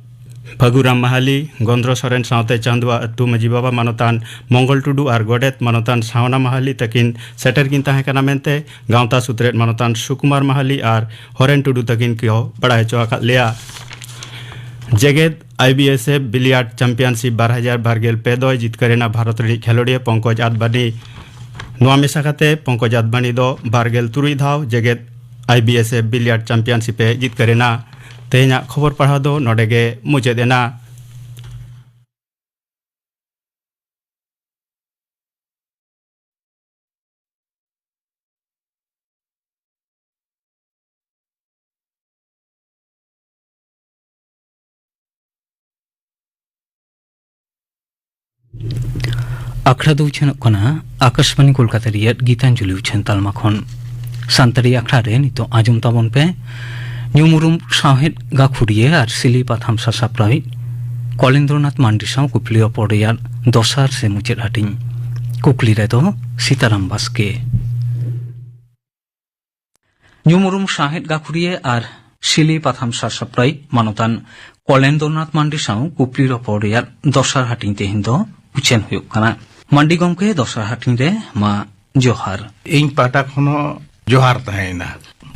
ᱯᱷᱟᱹᱜᱩᱨᱟᱢ ᱢᱟᱦᱟᱞᱤ, ᱜᱚᱱᱫᱨᱚ ᱥᱚᱨᱮᱱ ᱥᱟᱶᱛᱮ ᱪᱟᱸᱫᱩᱣᱟ ᱟᱹᱛᱩ ᱢᱟᱹᱡᱷᱤ ᱵᱟᱵᱟ ᱢᱟᱱᱚᱛᱟᱱ ᱢᱚᱝᱜᱚᱞ ᱴᱩᱰᱩ ᱟᱨ ᱜᱚᱰᱮᱛ ᱢᱟᱱᱚᱛᱟᱱ ᱥᱟᱣᱱᱟ ᱢᱟᱦᱟᱞᱤ ᱛᱟᱹᱠᱤᱱ ᱥᱮᱴᱮᱨ ᱠᱤᱱ ᱛᱟᱦᱮᱸ ᱠᱟᱱᱟ ᱢᱮᱱᱛᱮ ᱜᱟᱶᱛᱟ ᱥᱩᱛᱨᱮᱫ ᱢᱟᱱᱚᱛᱟᱱ ᱥᱩᱠᱩᱢᱟᱨ ᱢᱟᱦᱟᱞᱤ ᱟᱨ ᱦᱚᱨᱮᱱ ᱴᱩᱰᱩ ᱛᱟᱹᱠᱤᱱ ᱠᱚ ᱵᱟᱲᱟᱭ ᱦᱚᱪᱚ ᱟᱠᱟᱫ ᱞᱮᱭᱟ᱾ ᱡᱮᱜᱮᱛ I B S F billiard championship ᱵᱟᱨ ᱦᱟᱡᱟᱨ ᱵᱟᱨ ᱜᱮᱞ ᱯᱮ ᱫᱚᱭ ᱡᱤᱛᱠᱟᱹᱨ ᱮᱱᱟ ᱵᱷᱟᱨᱚᱛ ᱨᱤᱱᱤᱡ ᱠᱷᱮᱞᱳᱰᱤᱭᱟᱹ ᱯᱚᱝᱠᱚᱡᱽ ᱟᱫᱵᱟᱱᱤ᱾ ᱱᱚᱣᱟ ᱢᱮᱥᱟ ᱠᱟᱛᱮ ᱯᱚᱝᱠᱚᱡᱽ ᱟᱫᱵᱟᱱᱤ ᱫᱚ ᱵᱟᱨ ᱜᱮᱞ ᱛᱩᱨᱩᱭ ᱫᱷᱟᱣ ᱡᱮᱜᱮᱛ I B S F billiard championship ᱮ ᱡᱤᱛᱠᱟᱹᱨ ᱮᱱᱟ᱾ ᱛᱮᱦᱮᱧᱟᱜ ᱠᱷᱚᱵᱚᱨ ᱯᱟᱲᱦᱟᱣ ᱫᱚ ᱱᱚᱰᱮ ᱜᱮ ᱢᱩᱪᱟᱹᱫ ᱮᱱᱟ᱾ ᱟᱠᱷᱲᱟ ᱫᱚ ᱩᱪᱷᱟᱹᱱᱚᱜ ᱠᱟᱱᱟ ᱟᱠᱟᱥᱵᱟᱱᱤ ᱠᱳᱞᱠᱟᱛᱟ ᱨᱮᱭᱟᱜ ᱜᱤᱛᱟᱧᱡᱚᱞᱤ ᱩᱪᱷᱟᱹᱱ ᱛᱟᱞᱢᱟ ᱠᱷᱚᱱ᱾ ᱥᱟᱱᱛᱟᱲᱤ ᱟᱠᱷᱲᱟ ᱨᱮ ᱱᱤᱛᱚᱜ ᱟᱸᱡᱚᱢ ᱛᱟᱵᱚᱱ ᱯᱮ ᱧᱩᱢᱩᱨᱩᱢ ᱥᱟᱶᱦᱮᱫ ᱜᱟᱹᱠᱷᱩᱲᱤᱭᱟᱹ ᱟᱨ ᱥᱤᱞᱤ ᱯᱟᱛᱷᱟᱢ ᱥᱟᱥᱟᱯᱲᱟᱣᱤᱡ ᱠᱚᱞᱮᱱᱫᱨᱚᱱᱟᱛᱷ ᱢᱟᱱᱰᱤ ᱥᱟᱶ ᱠᱩᱠᱞᱤ ᱨᱚᱯᱚᱲ ᱨᱮᱭᱟᱜ ᱫᱚᱥᱟᱨ ᱥᱮ ᱢᱩᱪᱟᱹᱫ ᱦᱟᱹᱴᱤᱧ᱾ ᱠᱩᱠᱞᱤ ᱨᱮᱫᱚ ᱥᱤᱛᱟᱨᱟᱢ ᱵᱟᱥᱠᱮ᱾ ᱧᱩᱢᱩᱨᱩᱢ ᱥᱟᱶᱦᱮᱫ ᱜᱟᱹᱠᱷᱩᱲᱤᱭᱟᱹ ᱟᱨ ᱥᱤᱞᱤ ᱯᱟᱛᱷᱟᱢ ᱥᱟᱥᱟᱯᱲᱟᱣᱤᱡ ᱢᱟᱱᱚᱛᱟᱱ ᱠᱚᱞᱮᱱᱫᱨᱚᱱᱟᱛᱷ ᱢᱟᱱᱰᱤ ᱥᱟᱶ ᱠᱩᱠᱞᱤ ᱨᱚᱯᱚᱲ ᱨᱮᱭᱟᱜ ᱫᱚᱥᱟᱨ ᱦᱟᱹᱴᱤᱧ ᱛᱮᱦᱮᱧ ᱫᱚ ᱩᱪᱷᱟᱹᱱ ᱦᱩᱭᱩᱜ ᱠᱟᱱᱟ᱾ ᱢᱟᱱᱰᱤ ᱜᱚᱢᱠᱮ, ᱫᱚᱥᱟᱨ ᱦᱟᱹᱴᱤᱧ ᱨᱮ ᱢᱟ ᱡᱚᱦᱟᱨ᱾ ᱤᱧ ᱯᱟᱦᱴᱟ ᱠᱷᱚᱱ ᱦᱚᱸ ᱡᱚᱦᱟᱨ ᱛᱟᱦᱮᱸᱭᱮᱱᱟ᱾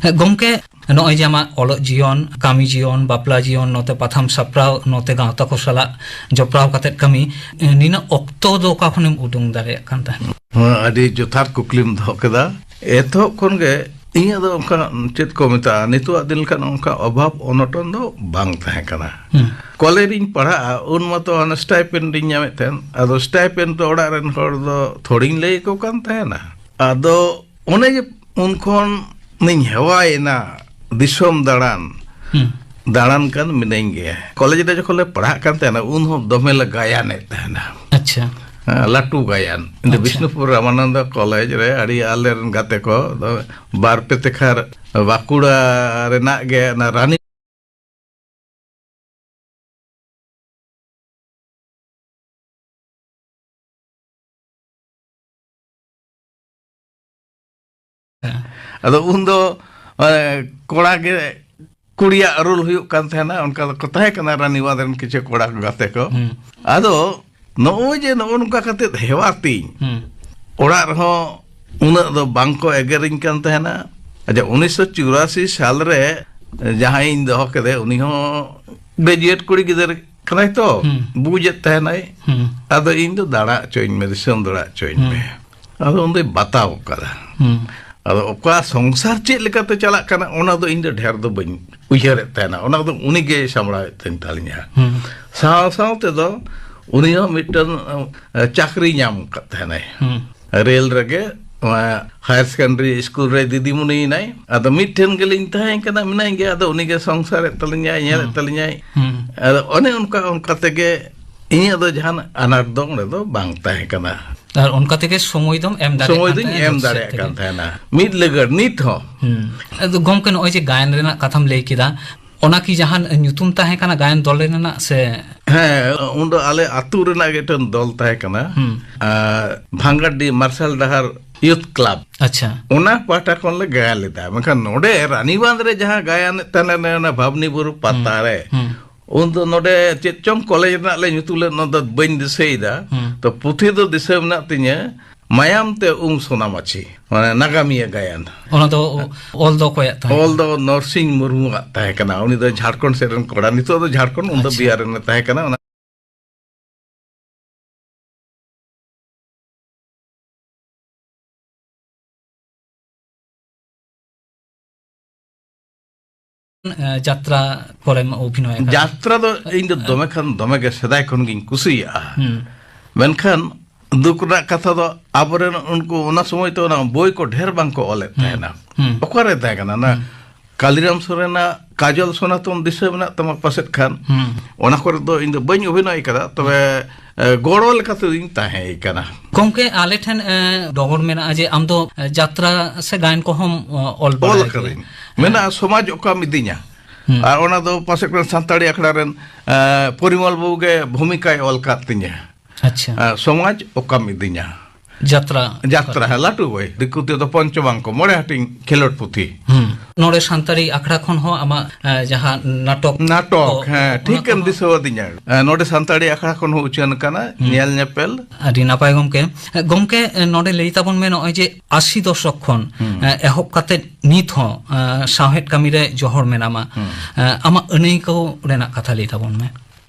ᱦᱮᱸ, ᱜᱚᱢᱠᱮ, ᱱᱚᱜᱼᱚᱭ ᱡᱮ ᱟᱢᱟᱜ ᱚᱞᱚᱜ ᱡᱤᱭᱚᱱ, ᱠᱟᱹᱢᱤ ᱡᱤᱭᱚᱱ, ᱵᱟᱯᱞᱟ ᱡᱤᱭᱚᱱ, ᱱᱚᱛᱮ ᱯᱟᱛᱷᱟᱢ ᱥᱟᱯᱲᱟᱣ, ᱱᱚᱛᱮ ᱜᱟᱶᱛᱟ ᱠᱚ ᱥᱟᱞᱟᱜ ᱡᱚᱯᱲᱟᱣ ᱠᱟᱛᱮᱫ ᱠᱟᱹᱢᱤ, ᱱᱤᱱᱟᱹᱜ ᱚᱠᱛᱚ ᱫᱚ ᱚᱠᱟ ᱠᱷᱚᱱᱮᱢ ᱩᱰᱩᱝ ᱫᱟᱲᱮᱭᱟᱜ ᱠᱟᱱ ᱛᱟᱦᱮᱸᱫ? ᱦᱮᱸ, ᱟᱹᱰᱤ ᱡᱚᱛᱷᱟᱛ ᱠᱩᱠᱞᱤᱢ ᱫᱚᱦᱚ ᱠᱮᱫᱟ᱾ ᱮᱛᱚᱦᱚᱵ ᱠᱷᱚᱱ ᱜᱮ ᱤᱧᱟᱹᱜ ᱫᱚ ᱚᱱᱠᱟ, ᱪᱮᱫ ᱠᱚ ᱢᱮᱛᱟᱜᱼᱟ, ᱱᱤᱛᱚᱜᱟᱜ ᱫᱤᱱ ᱞᱮᱠᱟᱱ ᱚᱱᱠᱟ ᱚᱵᱷᱟᱵᱽ ᱚᱱᱚᱴᱚᱱ ᱫᱚ ᱵᱟᱝ ᱛᱟᱦᱮᱸ ᱠᱟᱱᱟ᱾ ᱦᱩᱸ᱾ ᱠᱚᱞᱮᱡᱽ ᱨᱤᱧ ᱯᱟᱲᱦᱟᱜᱼᱟ, ᱩᱱ ᱢᱟᱛᱚ ᱦᱟᱱᱮ ᱥᱴᱟᱭᱯᱮᱱᱰ ᱤᱧ ᱧᱟᱢᱮᱫ ᱛᱟᱦᱮᱸᱱ᱾ ᱟᱫᱚ ᱥᱴᱟᱭᱯᱮᱱᱰ ᱫᱚ ᱚᱲᱟᱜ ᱨᱮᱱ ᱦᱚᱲ ᱫᱚ ᱛᱷᱚᱲᱤᱧ ᱞᱟᱹᱭ ᱟᱠᱚ ᱠᱟᱱ ᱛᱟᱦᱮᱱᱟ᱾ ᱟᱫᱚ ᱚᱱᱮ ᱡᱮ ᱩᱱ ᱠᱷᱚᱱ ᱤᱧ ᱦᱮᱣᱟᱭᱮᱱᱟ ᱫᱤᱥᱚᱢ ᱫᱟᱬᱟᱱ, ᱦᱩᱸ᱾ ᱫᱟᱬᱟᱱ ᱠᱟᱱ ᱢᱤᱱᱟᱹᱧ ᱜᱮ᱾ ᱠᱚᱞᱮᱡᱽ ᱨᱮ ᱡᱚᱠᱷᱚᱱ ᱞᱮ ᱯᱟᱲᱦᱟᱜ ᱠᱟᱱ ᱛᱟᱦᱮᱱᱟ, ᱩᱱ ᱦᱚᱸ ᱫᱚᱢᱮ ᱞᱮ ᱜᱟᱭᱟᱱᱮᱫ ᱛᱟᱦᱮᱱᱟ᱾ ᱟᱪᱪᱷᱟ᱾ ᱦᱮᱸ, ᱞᱟᱹᱴᱩ ᱜᱟᱭᱟᱱ᱾ ᱤᱧ ᱫᱚ ᱟᱪᱪᱷᱟ᱾ ᱵᱤᱥᱱᱩᱯᱩᱨ ᱨᱟᱢᱟᱱᱚᱱᱫᱚ ᱠᱚᱞᱮᱡᱽ ᱨᱮ ᱟᱹᱰᱤ ᱟᱞᱮ ᱨᱮᱱ ᱜᱟᱛᱮ ᱠᱚ ᱫᱚ ᱵᱟᱨ ᱯᱮ ᱛᱮᱠᱷᱟᱨ ᱵᱟᱸᱠᱩᱲᱟ ᱨᱮᱱᱟᱜ ᱜᱮ ᱚᱱᱟ ᱨᱟᱱᱤ ᱦᱮᱸ᱾ ᱟᱫᱚ ᱩᱱᱫᱚ, ᱢᱟᱱᱮ, ᱠᱚᱲᱟ ᱜᱮ ᱠᱩᱲᱤᱭᱟᱜ ᱨᱳᱞ ᱦᱩᱭᱩᱜ ᱠᱟᱱ ᱛᱟᱦᱮᱱᱟ, ᱚᱱᱠᱟ ᱫᱚᱠᱚ ᱛᱟᱦᱮᱸ ᱠᱟᱱᱟ ᱨᱟᱱᱤᱵᱟᱸᱫᱷ ᱨᱮᱱ ᱠᱤᱪᱷᱩ ᱠᱚᱲᱟ ᱜᱟᱛᱮ ᱠᱚ᱾ ᱦᱩᱸ᱾ ᱟᱫᱚ ᱱᱚᱜᱼᱚᱭ ᱡᱮ ᱱᱚᱜᱼᱚ ᱱᱚᱝᱠᱟ ᱠᱟᱛᱮᱫ ᱦᱮᱣᱟ ᱛᱤᱧ, ᱦᱩᱸ᱾ ᱚᱲᱟᱜ ᱨᱮᱦᱚᱸ ᱩᱱᱟᱹᱜ ᱫᱚ ᱵᱟᱝ ᱠᱚ ᱮᱜᱮᱨᱤᱧ ᱠᱟᱱ ᱛᱟᱦᱮᱱᱟ᱾ ᱟᱪᱪᱷᱟ, ᱩᱱᱤᱥᱥᱚ ᱪᱩᱨᱟᱥᱤ ᱥᱟᱞ ᱨᱮ ᱡᱟᱦᱟᱸᱭ ᱤᱧ ᱫᱚᱦᱚ ᱠᱮᱫᱮ, ᱩᱱᱤ ᱦᱚᱸ ᱜᱨᱮᱡᱩᱭᱮᱴ ᱠᱩᱲᱤ ᱜᱤᱫᱟᱹᱨ ᱠᱟᱱᱟᱭ ᱛᱚ, ᱦᱩᱸ᱾ ᱵᱩᱡᱮᱫ ᱛᱟᱦᱮᱱᱟᱭ᱾ ᱦᱩᱸ᱾ ᱟᱫᱚ ᱤᱧ ᱫᱚ ᱫᱟᱬᱟ ᱦᱚᱪᱚᱧ ᱢᱮ, ᱫᱤᱥᱚᱢ ᱫᱟᱬᱟ ᱦᱚᱪᱚᱧ ᱦᱩᱸ᱾ ᱢᱮ᱾ ᱟᱫᱚ ᱩᱱᱫᱚᱭ ᱵᱟᱛᱟᱣ ᱠᱟᱫᱟ᱾ ᱦᱩᱸ᱾ ᱟᱫᱚ ᱚᱠᱟ ᱥᱚᱝᱥᱟᱨ ᱪᱮᱫ ᱞᱮᱠᱟᱛᱮ ᱪᱟᱞᱟᱜ ᱠᱟᱱᱟ, ᱚᱱᱟ ᱫᱚ ᱤᱧ ᱫᱚ ᱰᱷᱮᱨ ᱫᱚ ᱵᱟᱹᱧ ᱩᱭᱦᱟᱹᱨᱮᱫ ᱛᱟᱦᱮᱱᱟ, ᱚᱱᱟ ᱫᱚ ᱩᱱᱤ ᱜᱮᱭ ᱥᱟᱢᱵᱲᱟᱣᱮᱫ ᱛᱟᱦᱮᱱ ᱛᱟᱹᱞᱤᱧᱟ᱾ ᱦᱩᱸ᱾ ᱥᱟᱶ ᱥᱟᱶ ᱛᱮᱫᱚ ᱩᱱᱤ ᱦᱚᱸ ᱢᱤᱫᱴᱟᱝ, ᱮ, ᱪᱟᱹᱠᱨᱤ ᱧᱟᱢ ᱟᱠᱟᱫ ᱛᱟᱦᱮᱱᱟᱭ᱾ ᱦᱩᱸ᱾ ᱨᱮᱞ ᱨᱮᱜᱮ, ᱱᱚᱣᱟ ᱦᱟᱭᱟᱨ ᱥᱮᱠᱮᱱᱰᱟᱨᱤ ᱥᱠᱩᱞ ᱨᱮ ᱫᱤᱫᱤᱢᱩᱱᱤᱭᱮᱱᱟᱭ᱾ ᱟᱫᱚ ᱢᱤᱫ ᱴᱷᱮᱱ ᱜᱮᱞᱤᱧ ᱛᱟᱦᱮᱸ ᱠᱟᱱᱟ, ᱢᱮᱱᱟᱭ ᱜᱮᱭᱟ᱾ ᱟᱫᱚ ᱩᱱᱤ ᱜᱮ ᱥᱚᱝᱥᱟᱨᱮᱫ ᱛᱟᱹᱞᱤᱧᱟᱭ, ᱧᱮᱞᱮᱫ ᱦᱩᱸ᱾ ᱛᱟᱹᱞᱤᱧᱟᱭ᱾ ᱦᱩᱸ᱾ ᱟᱫᱚ ᱚᱱᱮ ᱚᱱᱠᱟ, ᱚᱱᱠᱟ ᱛᱮᱜᱮ ᱤᱧᱟᱹᱜ ᱫᱚ ᱡᱟᱦᱟᱱ ᱟᱱᱟᱴ ᱫᱚ ᱚᱸᱰᱮ ᱫᱚ ᱵᱟᱝ ᱛᱟᱦᱮᱸ ᱠᱟᱱᱟ᱾ ᱟᱨ ᱚᱱᱠᱟ ᱛᱮᱜᱮ ᱥᱚᱢᱚᱭ ᱫᱚᱢ ᱮᱢ ᱫᱟᱲᱮᱭᱟᱜ ᱥᱚᱢᱚᱭ ᱠᱟᱱ ᱫᱚᱧ ᱛᱟᱦᱮᱸᱫ ᱮᱢ ᱡᱚᱛᱚ ᱥᱮᱫ ᱫᱟᱲᱮᱭᱟᱜ ᱛᱮᱜᱮ᱾ ᱠᱟᱱ ᱛᱟᱦᱮᱱᱟ, ᱢᱤᱫ ᱞᱟᱹᱜᱟᱹᱲ ᱱᱤᱛ ᱦᱚᱸ᱾ ᱦᱩᱸ᱾ ᱟᱫᱚ ᱜᱚᱢᱠᱮ, ᱱᱚᱜᱼᱚᱭ ᱡᱮ ᱜᱟᱭᱟᱱ ᱨᱮᱱᱟᱜ ᱠᱟᱛᱷᱟᱢ ᱞᱟᱹᱭ ᱠᱮᱫᱟ, ᱚᱱᱟ ᱠᱤ ᱡᱟᱦᱟᱱ ᱧᱩᱛᱩᱢ ᱛᱟᱦᱮᱸ ᱠᱟᱱᱟ ᱜᱟᱭᱟᱱ ᱫᱚᱞ ᱨᱮᱱᱟᱜ ᱥᱮ? ᱦᱮᱸ, ᱩᱱᱫᱚ ᱟᱞᱮ ᱟᱹᱛᱩ ᱨᱮᱱᱟᱜ ᱜᱮ ᱢᱤᱫᱴᱮᱱ ᱫᱚᱞ ᱛᱟᱦᱮᱸ ᱠᱟᱱᱟ᱾ ᱦᱩᱸ᱾ ᱟᱨ ᱵᱷᱟᱝᱜᱟᱰᱤ ᱢᱟᱨᱥᱟᱞ ᱰᱟᱦᱟᱨ ᱭᱩᱛᱷ ᱠᱞᱟᱵᱽ᱾ ᱟᱪᱪᱷᱟ᱾ ᱚᱱᱟ ᱯᱟᱦᱴᱟ ᱠᱷᱚᱱ ᱞᱮ ᱜᱟᱭᱟᱱ ᱞᱮᱫᱟ, ᱢᱮᱱᱠᱷᱟᱱ ᱱᱚᱰᱮ ᱨᱟᱱᱤᱵᱟᱸᱫᱷ ᱨᱮ ᱡᱟᱦᱟᱸ ᱜᱟᱭᱟᱱᱮᱫ ᱛᱟᱦᱮᱱᱟ, ᱚᱱᱟ ᱵᱷᱟᱵᱽᱱᱤ ᱵᱩᱨᱩ ᱯᱟᱛᱟ ᱦᱩᱸ᱾ ᱨᱮ, ᱦᱩᱸ᱾ ᱩᱱᱫᱚ ᱱᱚᱰᱮ ᱪᱮᱫ ᱪᱚᱝ ᱠᱚᱞᱮᱡᱽ ᱨᱮᱱᱟᱜ ᱞᱮ ᱧᱩᱛᱩᱢ ᱞᱮᱫ, ᱚᱱᱟ ᱫᱚ ᱵᱟᱹᱧ ᱫᱤᱥᱟᱹᱭᱮᱫᱟ᱾ ᱦᱩᱸ᱾ ᱛᱚ, ᱯᱩᱛᱷᱤ ᱫᱚ ᱫᱤᱥᱟᱹ ᱢᱮᱱᱟᱜ ᱛᱤᱧᱟᱹ, ᱢᱟᱭᱟᱢ ᱛᱮ ᱩᱢ ᱥᱳᱱᱟ ᱢᱟᱹᱪᱷᱤ, ᱢᱟᱱᱮ ᱱᱟᱜᱟᱢᱤᱭᱟᱹ ᱜᱟᱭᱟᱱ᱾ ᱚᱱᱟ ᱫᱚ ᱚᱞ ᱫᱚ ᱚᱠᱚᱭᱟᱜ ᱛᱟᱦᱮᱸ ᱚᱞ ᱠᱟᱱᱟ? ᱫᱚ ᱱᱚᱨᱥᱤᱝ ᱢᱩᱨᱢᱩᱣᱟᱜ ᱛᱟᱦᱮᱸ ᱠᱟᱱᱟ᱾ ᱩᱱᱤ ᱫᱚ ᱡᱷᱟᱲᱠᱷᱚᱸᱰ ᱥᱮᱫ ᱨᱮᱱ ᱠᱚᱲᱟ, ᱱᱤᱛᱚᱜ ᱫᱚ ᱡᱷᱟᱲᱠᱷᱚᱸᱰ, ᱩᱱᱫᱚ ᱟᱪᱪᱷᱟ᱾ ᱵᱤᱦᱟᱨ ᱨᱮᱱ ᱛᱟᱦᱮᱸ ᱠᱟᱱᱟ᱾ ᱚᱱᱟ ᱮ, ᱡᱟᱛᱨᱟ ᱠᱚᱨᱮᱢ ᱚᱵᱷᱤᱱᱚᱭ ᱟᱠᱟᱫᱟ? ᱡᱟᱛᱨᱟ ᱫᱚ ᱤᱧ ᱫᱚ ᱫᱚᱢᱮ ᱠᱷᱟᱱ ᱫᱚᱢᱮ ᱜᱮ ᱥᱮᱫᱟᱭ ᱠᱷᱚᱱ ᱜᱤᱧ ᱠᱩᱥᱤᱭᱟᱜᱼᱟ᱾ ᱦᱩᱸ᱾ ᱢᱮᱱᱠᱷᱟᱱ ᱫᱩᱠ ᱨᱮᱱᱟᱜ ᱠᱟᱛᱷᱟ ᱫᱚ, ᱟᱵᱚᱨᱮᱱ ᱩᱱᱠᱩ, ᱚᱱᱟ ᱥᱚᱢᱚᱭ ᱛᱮ ᱚᱱᱟ ᱵᱳᱭ ᱠᱚ ᱰᱷᱮᱨ ᱵᱟᱝ ᱠᱚ ᱚᱞᱮᱫ ᱦᱩᱸ᱾ ᱛᱟᱦᱮᱱᱟ᱾ ᱦᱩᱸ᱾ ᱚᱠᱟᱨᱮ ᱛᱟᱦᱮᱸ ᱠᱟᱱᱟ ᱚᱱᱟ? ᱦᱩᱸ᱾ ᱠᱟᱞᱤᱨᱟᱢ ᱥᱚᱨᱮᱱᱟᱜ ᱠᱟᱡᱚᱞ ᱥᱚᱱᱟᱛᱚᱱ ᱫᱤᱥᱟᱹ ᱢᱮᱱᱟᱜ ᱛᱟᱢᱟ ᱯᱟᱥᱮᱫ ᱠᱷᱟᱱ᱾ ᱦᱩᱸ᱾ ᱚᱱᱟ ᱠᱚᱨᱮ ᱫᱚ ᱤᱧ ᱫᱚ ᱵᱟᱹᱧ ᱚᱵᱷᱤᱱᱚᱭ ᱠᱟᱫᱟ, ᱛᱚᱵᱮ, ᱮ, ᱜᱚᱲᱚ ᱞᱮᱠᱟ ᱛᱮᱫᱚᱧ ᱛᱟᱦᱮᱸ ᱠᱟᱱᱟ᱾ ᱜᱚᱢᱠᱮ, ᱟᱞᱮ ᱴᱷᱮᱱ, ᱮ, ᱰᱚᱜᱚᱨ ᱢᱮᱱᱟᱜᱼᱟ ᱡᱮ ᱟᱢ ᱫᱚ, ᱮ, ᱡᱟᱛᱨᱟ ᱥᱮ ᱜᱟᱭᱟᱱ ᱠᱚᱦᱚᱸᱢ, ᱚ, ᱚᱞ ᱚᱞ ᱵᱟᱲᱟᱭ ᱜᱮᱭᱟ᱾ ᱟᱠᱟᱫᱟᱹᱧ᱾ ᱦᱮᱸ᱾ ᱢᱮᱱᱟᱜᱼᱟ, ᱥᱚᱢᱟᱡᱽ ᱚᱠᱟᱢ ᱤᱫᱤᱧᱟ᱾ ᱦᱩᱸ᱾ ᱟᱨ ᱚᱱᱟ ᱫᱚ ᱯᱟᱥᱮᱡ ᱠᱷᱟᱱ ᱥᱟᱱᱛᱟᱲᱤ ᱟᱠᱷᱲᱟ ᱨᱮᱱ, ᱮ, ᱯᱚᱨᱤᱢᱚᱞ ᱵᱟᱹᱵᱩ ᱜᱮ ᱵᱷᱩᱢᱤᱠᱟᱭ ᱚᱞ ᱠᱟᱫ ᱛᱤᱧᱟᱹ᱾ ᱟᱪᱪᱷᱟ᱾ ᱟᱨ ᱥᱚᱢᱟᱡᱽ ᱚᱠᱟᱢ ᱤᱫᱤᱧᱟ᱾ ᱡᱟᱛᱨᱟ᱾ ᱡᱟᱛᱨᱟ, ᱦᱮᱸ, ᱞᱟᱹᱴᱩ ᱵᱳᱭ, ᱫᱤᱠᱩ ᱛᱮᱫᱚ ᱯᱚᱧᱪᱚ ᱵᱟᱝᱠᱚ, ᱢᱚᱬᱮ ᱦᱟᱹᱴᱤᱧ ᱠᱷᱮᱞᱳᱰ ᱯᱩᱛᱷᱤ᱾ ᱦᱩᱸ᱾ ᱱᱚᱰᱮ ᱥᱟᱱᱛᱟᱲᱤ ᱟᱠᱷᱲᱟ ᱠᱷᱚᱱ ᱦᱚᱸ ᱟᱢᱟᱜ, ᱮ, ᱡᱟᱦᱟᱸ ᱱᱟᱴᱚᱠ ᱱᱟᱴᱚᱠ, ᱠᱚ, ᱦᱮᱸ, ᱚᱱᱟ ᱴᱷᱤᱠ ᱮᱢ ᱠᱚᱦᱚᱸ ᱫᱤᱥᱟᱹ ᱟᱹᱫᱤᱧᱟ᱾ ᱮ, ᱱᱚᱰᱮ ᱥᱟᱱᱛᱟᱲᱤ ᱟᱠᱷᱲᱟ ᱠᱷᱚᱱ ᱦᱚᱸ ᱩᱪᱷᱟᱹᱱ ᱟᱠᱟᱱᱟ, ᱦᱩᱸ᱾ ᱧᱮᱞ ᱧᱮᱯᱮᱞ᱾ ᱟᱹᱰᱤ ᱱᱟᱯᱟᱭ ᱜᱚᱢᱠᱮ᱾ ᱮ, ᱜᱚᱢᱠᱮ, ᱮ, ᱱᱚᱰᱮ ᱞᱟᱹᱭ ᱛᱟᱵᱚᱱ ᱢᱮ, ᱱᱚᱜᱼᱚᱭ ᱡᱮ ᱟᱥᱤ ᱫᱚᱥᱚᱠ ᱠᱷᱚᱱ, ᱦᱩᱸ᱾ ᱮ, ᱮᱦᱚᱵ ᱠᱟᱛᱮ ᱱᱤᱛ ᱦᱚᱸ, ᱮ, ᱥᱟᱶᱦᱮᱫ ᱠᱟᱹᱢᱤ ᱨᱮ ᱡᱚᱦᱚᱲ ᱢᱮᱱᱟᱢᱟ᱾ ᱦᱩᱸ᱾ ᱮ, ᱟᱢᱟᱜ ᱟᱹᱱᱟᱹᱭᱠᱟᱹᱣ ᱨᱮᱱᱟᱜ ᱠᱟᱛᱷᱟ ᱞᱟᱹᱭ ᱛᱟᱵᱚᱱ ᱢᱮ᱾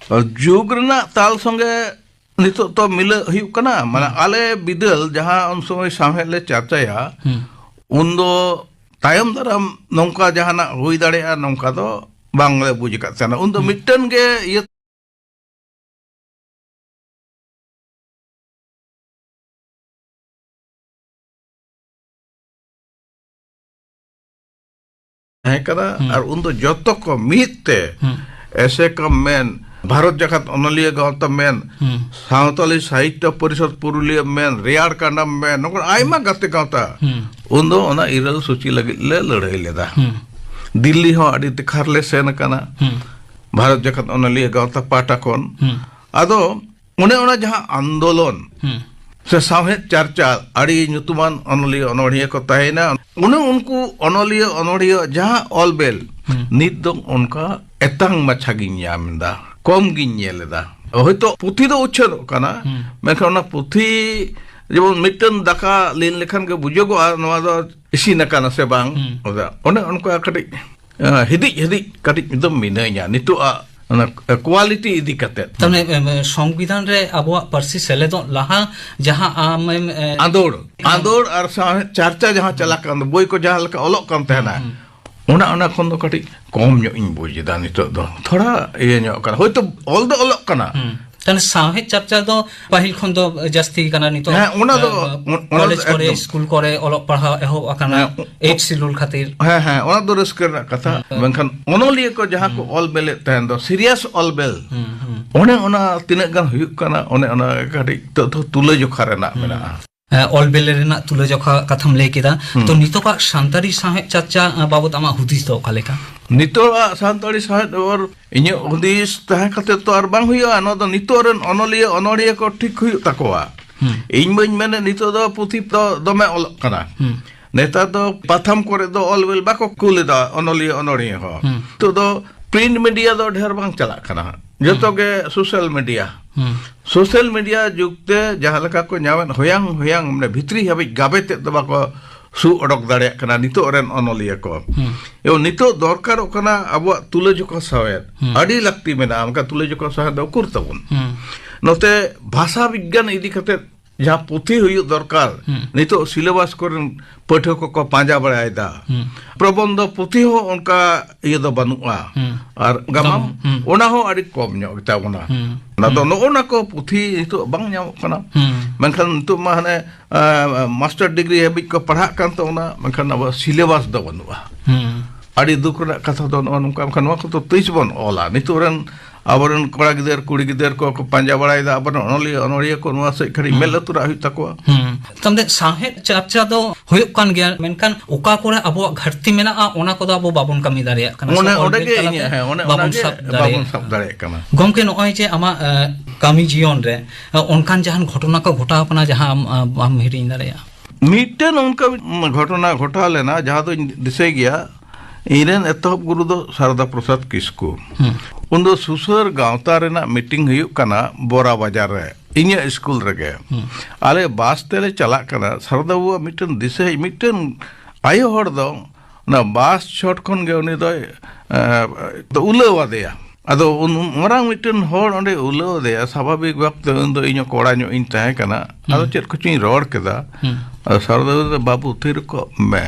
ᱡᱩᱜᱽ ᱨᱮᱱᱟᱜ ᱛᱟᱞ ᱥᱚᱸᱜᱮ ᱱᱤᱛᱚᱜ ᱛᱚ ᱢᱤᱞᱟᱹᱜ ᱦᱩᱭᱩᱜ ᱠᱟᱱᱟ, ᱢᱟᱱᱮ, ᱦᱩᱸ᱾ ᱟᱞᱮ ᱵᱤᱫᱟᱹᱞ ᱡᱟᱦᱟᱸ ᱩᱱ ᱥᱚᱢᱚᱭ ᱥᱟᱶᱦᱮᱫ ᱞᱮ ᱪᱟᱨᱪᱟᱭᱟ, ᱦᱩᱸ᱾ ᱩᱱᱫᱚ ᱛᱟᱭᱚᱢ ᱫᱟᱨᱟᱢ ᱱᱚᱝᱠᱟ ᱡᱟᱦᱟᱱᱟᱜ ᱦᱩᱭ ᱫᱟᱲᱮᱭᱟᱜᱼᱟ, ᱱᱚᱝᱠᱟ ᱫᱚ ᱵᱟᱝᱞᱮ ᱵᱩᱡᱽ ᱟᱠᱟᱫ ᱛᱟᱦᱮᱱᱟ᱾ ᱩᱱᱫᱚ ᱦᱩᱸ᱾ ᱢᱤᱫᱴᱮᱱ ᱜᱮ ᱤᱭᱟᱹ ᱛᱟᱦᱮᱸ ᱠᱟᱱᱟ᱾ ᱦᱩᱸ᱾ ᱟᱨ ᱩᱱᱫᱚ ᱡᱚᱛᱚ ᱠᱚ ᱢᱤᱫ ᱛᱮ, ᱦᱩᱸ᱾ ᱮᱥᱮᱠᱟᱢ ᱢᱮᱱ, ᱵᱷᱟᱨᱚᱛ ᱡᱟᱠᱟᱛ ᱚᱱᱚᱞᱤᱭᱟᱹ ᱜᱟᱶᱛᱟ ᱢᱮᱱ, ᱦᱩᱸ᱾ ᱥᱟᱶᱛᱟᱞᱤ ᱥᱟᱦᱤᱛᱭᱚ ᱯᱚᱨᱤᱥᱚᱫ ᱯᱩᱨᱩᱞᱤᱭᱟᱹ ᱢᱮᱱ, ᱨᱮᱭᱟᱲ ᱠᱟᱸᱰᱟᱢ ᱢᱮᱱ, ᱱᱚᱝᱠᱟ ᱟᱭᱢᱟ ᱜᱟᱛᱮ ᱜᱟᱶᱛᱟ᱾ ᱦᱩᱸ᱾ ᱩᱱᱫᱚ ᱚᱱᱟ ᱤᱨᱟᱹᱞ ᱥᱩᱪᱤ ᱞᱟᱹᱜᱤᱫ ᱞᱮ ᱞᱟᱹᱲᱦᱟᱹᱭ ᱞᱮᱫᱟ᱾ ᱦᱩᱸ᱾ ᱫᱤᱞᱞᱤ ᱦᱚᱸ ᱟᱹᱰᱤ ᱛᱮᱠᱷᱟᱨ ᱞᱮ ᱥᱮᱱ ᱟᱠᱟᱱᱟ, ᱦᱩᱸ᱾ ᱵᱷᱟᱨᱚᱛ ᱡᱟᱠᱟᱛ ᱚᱱᱚᱞᱤᱭᱟᱹ ᱜᱟᱶᱛᱟ ᱯᱟᱦᱴᱟ ᱠᱷᱚᱱ᱾ ᱦᱩᱸ᱾ ᱟᱫᱚ ᱚᱱᱮ ᱚᱱᱟ ᱡᱟᱦᱟᱸ ᱟᱱᱫᱳᱞᱚᱱ ᱦᱩᱸ᱾ ᱥᱮ ᱥᱟᱶᱦᱮᱫ ᱪᱟᱨᱪᱟ, ᱟᱹᱰᱤ ᱧᱩᱛᱩᱢᱟᱱ ᱚᱱᱚᱞᱤᱭᱟᱹ ᱚᱱᱚᱲᱦᱤᱭᱟᱹ ᱠᱚ ᱛᱟᱦᱮᱸᱭᱮᱱᱟ᱾ ᱚᱱᱮ ᱩᱱᱠᱩ ᱚᱱᱚᱞᱤᱭᱟᱹ ᱚᱱᱚᱲᱦᱤᱭᱟᱹ ᱡᱟᱦᱟᱸ ᱚᱞ ᱵᱮᱞ, ᱦᱩᱸ᱾ ᱱᱤᱛ ᱫᱚ ᱚᱱᱠᱟ ᱮᱛᱟᱝ ᱢᱟᱪᱷᱟ ᱜᱤᱧ ᱧᱟᱢ ᱮᱫᱟ, ᱠᱚᱢ ᱜᱤᱧ ᱧᱮᱞ ᱮᱫᱟ᱾ ᱦᱚᱭᱛᱳ ᱯᱩᱛᱷᱤ ᱫᱚ ᱩᱪᱷᱟᱹᱱᱚᱜ ᱠᱟᱱᱟ, ᱦᱩᱸ᱾ ᱢᱮᱱᱠᱷᱟᱱ ᱚᱱᱟ ᱯᱩᱛᱷᱤ ᱡᱮᱢᱚᱱ ᱢᱤᱫᱴᱟᱝ ᱫᱟᱠᱟ ᱞᱮᱱ ᱞᱮᱠᱷᱟᱱ ᱜᱮ ᱵᱩᱡᱚᱜᱚᱜᱼᱟ ᱱᱚᱣᱟ ᱫᱚ ᱤᱥᱤᱱ ᱟᱠᱟᱱᱟ ᱥᱮ ᱵᱟᱝ᱾ ᱦᱩᱸ᱾ ᱚᱱᱮ ᱚᱱᱠᱟ ᱠᱟᱹᱴᱤᱡ ᱦᱤᱫᱤᱡ ᱦᱤᱫᱤᱡ ᱠᱟᱹᱴᱤᱡ ᱫᱚ ᱢᱤᱱᱟᱹᱧᱟ ᱱᱤᱛᱚᱜ ᱟᱜ ᱚᱱᱟ quality ᱤᱫᱤ ᱠᱟᱛᱮ᱾ ᱛᱟᱨᱢᱟᱱᱮ, ᱮ, ᱮ, ᱥᱚᱝᱵᱤᱫᱷᱟᱱ ᱨᱮ ᱟᱵᱚᱣᱟᱜ ᱯᱟᱹᱨᱥᱤ ᱥᱮᱞᱮᱫᱚᱜ ᱞᱟᱦᱟ ᱡᱟᱦᱟᱸ ᱟᱢᱮᱢ, ᱮ, ᱟᱸᱫᱳᱲ, ᱦᱮᱸ᱾ ᱟᱸᱫᱳᱲ ᱟᱨ ᱥᱟᱶᱦᱮᱫ ᱪᱟᱨᱪᱟ ᱡᱟᱦᱟᱸ ᱪᱟᱞᱟᱜ ᱠᱟᱱ ᱫᱚ, ᱵᱳᱭ ᱠᱚ ᱡᱟᱦᱟᱸ ᱞᱮᱠᱟ ᱚᱞᱚᱜ ᱠᱟᱱ ᱛᱟᱦᱮᱱᱟ, ᱦᱩᱸ᱾ ᱚᱱᱟ ᱚᱱᱟ ᱠᱷᱚᱱ ᱫᱚ ᱠᱟᱹᱴᱤᱡ ᱠᱚᱢ ᱧᱚᱜ ᱤᱧ ᱵᱩᱡᱽ ᱮᱫᱟ ᱱᱤᱛᱚᱜ ᱫᱚ᱾ ᱛᱷᱚᱲᱟ ᱤᱭᱟᱹ ᱧᱚᱜ ᱠᱟᱱᱟ, ᱦᱳᱭᱛᱳ ᱚᱞ ᱫᱚ ᱚᱞᱚᱜ ᱠᱟᱱᱟ᱾ ᱦᱩᱸ᱾ ᱛᱟᱦᱞᱮ ᱥᱟᱶᱦᱮᱫ ᱪᱟᱨᱪᱟ ᱫᱚ ᱯᱟᱹᱦᱤᱞ ᱠᱷᱚᱱ ᱫᱚ ᱡᱟᱹᱥᱛᱤ ᱠᱟᱱᱟ ᱱᱤᱛᱚᱜ᱾ ᱦᱮᱸ, ᱚᱱᱟ ᱫᱚ, ᱟᱸ, ᱚᱱ-, ᱚᱱᱟ ᱫᱚ ᱠᱚᱞᱮᱡᱽ ᱠᱚᱨᱮ, ᱮᱠᱫᱚᱢ᱾ ᱥᱠᱩᱞ ᱠᱚᱨᱮ ᱚᱞᱚᱜ ᱯᱟᱲᱦᱟᱣ ᱮᱦᱚᱵ ᱟᱠᱟᱱᱟ, ᱦᱮᱸ, ᱚ-, ᱮᱭᱤᱴ ᱥᱤᱰᱩᱞ ᱠᱷᱟᱹᱛᱤᱨ᱾ ᱦᱮᱸ, ᱦᱮᱸ, ᱚᱱᱟ ᱫᱚ ᱨᱟᱹᱥᱠᱟᱹ ᱨᱮᱱᱟᱜ ᱠᱟᱛᱷᱟ᱾ ᱦᱩᱸ᱾ ᱢᱮᱱᱠᱷᱟᱱ ᱚᱱᱚᱞᱤᱭᱟᱹ ᱠᱚ ᱡᱟᱦᱟᱸ ᱠᱚ ᱦᱩᱸ᱾ ᱚᱞ ᱵᱮᱞᱮᱫ ᱛᱟᱦᱮᱱ ᱫᱚ, ᱥᱤᱨᱤᱭᱟᱥ ᱚᱞ ᱵᱮᱞ, ᱦᱩᱸ, ᱦᱩᱸ᱾ ᱚᱱᱮ ᱚᱱᱟ ᱛᱤᱱᱟᱹᱜ ᱜᱟᱱ ᱦᱩᱭᱩᱜ ᱠᱟᱱᱟ, ᱚᱱᱮ ᱚᱱᱟ ᱠᱟᱹᱴᱤᱡ ᱱᱤᱛᱚᱜ ᱫᱚ ᱛᱩᱞᱟᱹᱡᱚᱠᱷᱟ ᱨᱮᱱᱟᱜ ᱦᱩᱸ᱾ ᱢᱮᱱᱟᱜᱼᱟ᱾ ᱮ, ᱚᱞ ᱵᱮᱞᱮ ᱨᱮᱱᱟᱜ ᱛᱩᱞᱟᱹᱡᱚᱠᱷᱟ ᱠᱟᱛᱷᱟᱢ ᱞᱟᱹᱭ ᱠᱮᱫᱟ᱾ ᱦᱩᱸ᱾ ᱛᱚ, ᱱᱤᱛᱚᱜᱟᱜ ᱥᱟᱱᱛᱟᱲᱤ ᱥᱟᱶᱦᱮᱫ ᱪᱟᱨᱪᱟ, ᱟ, ᱵᱟᱵᱚᱛ ᱟᱢᱟᱜ ᱦᱩᱫᱤᱥ ᱫᱚ ᱚᱠᱟ ᱞᱮᱠᱟ? ᱱᱤᱛᱚᱜᱟᱜ ᱥᱟᱱᱛᱟᱲᱤ ᱥᱟᱶᱦᱮᱫ ᱵᱮᱜᱚᱨ ᱤᱧᱟᱹᱜ ᱦᱩᱫᱤᱥ ᱛᱟᱦᱮᱸ ᱠᱟᱛᱮ ᱛᱚ ᱟᱨ ᱵᱟᱝ ᱦᱩᱭᱩᱜᱼᱟ᱾ ᱱᱚᱣᱟ ᱫᱚ ᱱᱤᱛᱚᱜ ᱨᱮᱱ ᱚᱱᱚᱞᱤᱭᱟᱹ, ᱚᱱᱚᱲᱦᱤᱭᱟᱹ ᱠᱚ ᱴᱷᱤᱠ ᱦᱩᱭᱩᱜ ᱛᱟᱠᱚᱣᱟ᱾ ᱦᱩᱸ᱾ ᱤᱧ ᱵᱟᱹᱧ ᱢᱮᱱᱮᱫ ᱱᱤᱛᱚᱜ ᱫᱚ ᱯᱩᱛᱷᱤ ᱫᱚ ᱫᱚᱢᱮ ᱚᱞᱚᱜ ᱠᱟᱱᱟ᱾ ᱦᱩᱸ᱾ ᱱᱮᱛᱟᱨ ᱫᱚ ᱯᱟᱛᱷᱟᱢ ᱠᱚᱨᱮ ᱫᱚ ᱚᱞ ᱵᱮᱞ ᱵᱟᱠᱚ ᱠᱩᱞ ᱮᱫᱟ ᱚᱱᱚᱞᱤᱭᱟᱹ, ᱚᱱᱚᱲᱦᱤᱭᱟᱹ ᱦᱚᱸ᱾ ᱦᱩᱸ᱾ ᱱᱤᱛᱚᱜ ᱫᱚ ᱯᱨᱤᱱᱴ ᱢᱤᱰᱤᱭᱟ ᱫᱚ ᱰᱷᱮᱨ ᱵᱟᱝ ᱪᱟᱞᱟᱜ ᱠᱟᱱᱟ᱾ ᱡᱚᱛᱚ ᱦᱩᱸ᱾ ᱜᱮ ᱥᱳᱥᱟᱞ ᱢᱤᱰᱤᱭᱟ᱾ ᱦᱩᱸ᱾ ᱥᱳᱥᱟᱞ ᱢᱤᱰᱤᱭᱟ ᱡᱩᱜᱽ ᱛᱮ ᱡᱟᱦᱟᱸ ᱞᱮᱠᱟ ᱠᱚ ᱧᱟᱢᱮᱫ, ᱦᱚᱭᱟᱝ ᱦᱚᱭᱟᱝ, ᱢᱟᱱᱮ, ᱵᱷᱤᱛᱨᱤ ᱦᱟᱹᱵᱤᱡ ᱜᱟᱵᱮ ᱛᱮᱫ ᱫᱚ ᱵᱟᱠᱚ ᱥᱩ ᱚᱰᱚᱠ ᱫᱟᱲᱮᱭᱟᱜ ᱠᱟᱱᱟ ᱱᱤᱛᱚᱜ ᱨᱮᱱ ᱚᱱᱚᱞᱤᱭᱟᱹ ᱠᱚ᱾ ᱦᱩᱸ᱾ ᱮᱵᱚᱝ ᱱᱤᱛᱚᱜ ᱫᱚᱨᱠᱟᱨᱚᱜ ᱠᱟᱱᱟ ᱟᱵᱚᱣᱟᱜ ᱛᱩᱞᱟᱹᱡᱚᱠᱷᱟ ᱥᱟᱶᱦᱮᱫ᱾ ᱦᱩᱸ᱾ ᱟᱹᱰᱤ ᱞᱟᱹᱠᱛᱤ ᱢᱮᱱᱟᱜᱼᱟ, ᱚᱱᱠᱟ ᱛᱩᱞᱟᱹᱡᱚᱠᱷᱟ ᱥᱟᱶᱦᱮᱫ ᱫᱚ ᱩᱠᱩᱨ ᱛᱟᱵᱚᱱ? ᱦᱩᱸ᱾ ᱱᱚᱛᱮ ᱵᱷᱟᱥᱟ ᱵᱤᱜᱽᱜᱟᱱ ᱤᱫᱤ ᱠᱟᱛᱮ ᱡᱟᱦᱟᱸ ᱯᱩᱛᱷᱤ ᱦᱩᱭᱩᱜ ᱫᱚᱨᱠᱟᱨ, ᱦᱩᱸ᱾ ᱱᱤᱛᱚᱜ ᱥᱤᱞᱮᱵᱟᱥ ᱠᱚᱨᱮᱱ ᱯᱟᱹᱴᱷᱩᱣᱟᱹ ᱠᱚᱠᱚ ᱯᱟᱸᱡᱟ ᱵᱟᱲᱟᱭᱮᱫᱟ᱾ ᱦᱩᱸ᱾ ᱯᱨᱚᱵᱚᱱᱫᱷᱚ ᱯᱩᱛᱷᱤ ᱦᱚᱸ ᱚᱱᱠᱟ ᱤᱭᱟᱹ ᱫᱚ ᱵᱟᱹᱱᱩᱜᱼᱟ᱾ ᱦᱩᱸ᱾ ᱟᱨ ᱜᱟᱢᱟᱢ, ᱜᱟᱢᱟᱢ, ᱦᱩᱸ᱾ ᱚᱱᱟ ᱦᱚᱸ ᱟᱹᱰᱤ ᱠᱚᱢ ᱧᱚᱜ ᱜᱮᱛᱟ ᱵᱚᱱᱟ᱾ ᱦᱩᱸ᱾ ᱚᱱᱟ ᱫᱚ ᱦᱩᱸ᱾ ᱱᱚᱜᱼᱚ ᱱᱟ ᱠᱚ ᱯᱩᱛᱷᱤ ᱱᱤᱛᱚᱜ ᱵᱟᱝ ᱧᱟᱢᱚᱜ ᱠᱟᱱᱟ᱾ ᱦᱩᱸ᱾ ᱢᱮᱱᱠᱷᱟᱱ ᱱᱤᱛᱚᱜ ᱢᱟ ᱦᱟᱱᱮ, ᱟ, ᱢᱟᱥᱴᱟᱨ ᱰᱤᱜᱽᱨᱤ ᱦᱟᱹᱵᱤᱡ ᱠᱚ ᱯᱟᱲᱦᱟᱜ ᱠᱟᱱ ᱛᱟᱵᱚᱱᱟ, ᱢᱮᱱᱠᱷᱟᱱ ᱟᱵᱚᱣᱟᱜ ᱥᱤᱞᱮᱵᱟᱥ ᱫᱚ ᱵᱟᱹᱱᱩᱜᱼᱟ᱾ ᱦᱩᱸ᱾ ᱟᱹᱰᱤ ᱫᱩᱠ ᱨᱮᱱᱟᱜ ᱠᱟᱛᱷᱟ ᱫᱚ ᱱᱚᱜᱼᱚ ᱱᱚᱝᱠᱟ, ᱢᱮᱱᱠᱷᱟᱱ ᱱᱚᱣᱟ ᱠᱚᱫᱚ ᱛᱤᱥ ᱵᱚᱱ ᱚᱞᱟ? ᱱᱤᱛᱚᱜ ᱨᱮᱱ ᱟᱵᱚᱨᱮᱱ ᱠᱚᱲᱟ ᱜᱤᱫᱟᱹᱨ, ᱠᱩᱲᱤ ᱜᱤᱫᱟᱹᱨ ᱠᱚ ᱠᱚ ᱯᱟᱸᱡᱟ ᱵᱟᱲᱟᱭᱮᱫᱟ, ᱟᱵᱚᱨᱮᱱ ᱚᱱᱚᱞᱤᱭᱟᱹ, ᱚᱱᱚᱲᱦᱤᱭᱟᱹ ᱠᱚ ᱱᱚᱣᱟ ᱥᱮᱫ ᱠᱟᱹᱴᱤᱡ ᱦᱩᱸ᱾ ᱢᱮᱫ ᱞᱩᱛᱩᱨᱟᱜ ᱦᱩᱭᱩᱜ ᱛᱟᱠᱚᱣᱟ᱾ ᱦᱩᱸ᱾ ᱛᱟᱢᱫᱮ ᱥᱟᱶᱦᱮᱫ ᱪᱟᱨᱪᱟ ᱫᱚ ᱦᱩᱭᱩᱜ ᱠᱟᱱ ᱜᱮᱭᱟ, ᱢᱮᱱᱠᱷᱟᱱ ᱚᱠᱟ ᱠᱚᱨᱮ ᱟᱵᱚᱣᱟᱜ ᱜᱷᱟᱴᱛᱤ ᱢᱮᱱᱟᱜᱼᱟ, ᱚᱱᱟ ᱠᱚᱫᱚ ᱟᱵᱚ ᱵᱟᱵᱚᱱ ᱠᱟᱹᱢᱤ ᱫᱟᱲᱮᱭᱟᱜ ᱠᱟᱱᱟ᱾ ᱥᱮ ᱚᱱᱮ ᱚᱞ ᱚᱸᱰᱮ ᱵᱮᱞ ᱜᱮ ᱛᱟᱞᱟᱛᱮ ᱤᱧᱟᱹᱜ, ᱦᱮᱸ, ᱚᱱᱮ ᱵᱟᱵᱚᱱ ᱚᱱᱟ ᱜᱮ ᱥᱟᱵ ᱵᱟᱵᱚᱱ ᱫᱟᱲᱮᱭᱟᱜ ᱥᱟᱵ ᱠᱟᱱᱟ᱾ ᱫᱟᱲᱮᱭᱟᱜ ᱠᱟᱱᱟ᱾ ᱜᱚᱢᱠᱮ, ᱱᱚᱜᱼᱚᱭ ᱡᱮ ᱟᱢᱟᱜ, ᱮ, ᱠᱟᱹᱢᱤ ᱡᱤᱭᱚᱱ ᱨᱮ, ᱮ, ᱚᱱᱠᱟᱱ ᱡᱟᱦᱟᱱ ᱜᱷᱚᱴᱚᱱᱟ ᱠᱚ ᱜᱷᱚᱴᱟᱣ ᱠᱟᱱᱟ ᱡᱟᱦᱟᱸ ᱟᱢ, ᱮ, ᱵᱟᱢ ᱦᱤᱲᱤᱧ ᱫᱟᱲᱮᱭᱟᱜᱼᱟ? ᱢᱤᱫᱴᱮᱱ ᱚᱱᱠᱟ ᱜᱷᱚᱴᱚᱱᱟ ᱜᱷᱚᱴᱟᱣ ᱞᱮᱱᱟ, ᱡᱟᱦᱟᱸ ᱫᱚᱧ ᱫᱤᱥᱟᱹᱭ ᱜᱮᱭᱟ᱾ ᱤᱧᱨᱮᱱ ᱮᱛᱚᱦᱚᱵ ᱜᱩᱨᱩ ᱫᱚ ᱥᱟᱨᱚᱫᱟ ᱯᱨᱚᱥᱟᱫᱽ ᱠᱤᱥᱠᱩ᱾ ᱦᱩᱸ᱾ ᱩᱱᱫᱚ ᱥᱩᱥᱟᱹᱨ ᱜᱟᱶᱛᱟ ᱨᱮᱱᱟᱜ ᱢᱤᱴᱤᱝ ᱦᱩᱭᱩᱜ ᱠᱟᱱᱟ ᱵᱚᱨᱟ ᱵᱟᱡᱟᱨ ᱨᱮ, ᱤᱧᱟᱹᱜ ᱥᱠᱩᱞ ᱨᱮᱜᱮ᱾ ᱦᱩᱸ᱾ ᱟᱞᱮ ᱵᱟᱥ ᱛᱮᱞᱮ ᱪᱟᱞᱟᱜ ᱠᱟᱱᱟ᱾ ᱥᱟᱨᱚᱫᱟ ᱵᱟᱵᱩᱣᱟᱜ ᱢᱤᱫᱴᱮᱱ ᱫᱤᱥᱟᱹᱭ, ᱢᱤᱫᱴᱮᱱ ᱟᱭᱳ ᱦᱚᱲ ᱫᱚ ᱚᱱᱟ ᱵᱟᱥ ᱪᱷᱚᱴ ᱠᱷᱚᱱ ᱜᱮ ᱩᱱᱤ ᱫᱚᱭ, ᱮ, ᱫᱚ ᱩᱞᱟᱹᱣ ᱟᱫᱮᱭᱟ᱾ ᱟᱫᱚ ᱩᱱ ᱢᱟᱨᱟᱝ ᱢᱤᱫᱴᱮᱱ ᱦᱚᱲ ᱚᱸᱰᱮ ᱩᱞᱟᱹᱣ ᱟᱫᱮᱭᱟ, ᱥᱟᱵᱷᱟᱵᱤᱠ ᱵᱷᱟᱵᱛᱮ ᱩᱱ ᱫᱚ ᱤᱧ ᱦᱚᱸ ᱠᱚᱲᱟ ᱧᱚᱜ ᱤᱧ ᱛᱟᱦᱮᱸ ᱠᱟᱱᱟ᱾ ᱟᱫᱚ ᱦᱩᱸ᱾ ᱪᱮᱫ ᱠᱚᱪᱚᱧ ᱨᱚᱲ ᱠᱮᱫᱟ᱾ ᱦᱩᱸ᱾ ᱟᱫᱚ ᱥᱟᱨᱚᱫᱟ ᱫᱟᱫᱟ, "ᱵᱟᱹᱵᱩ, ᱛᱷᱤᱨ ᱠᱚᱜ ᱢᱮ",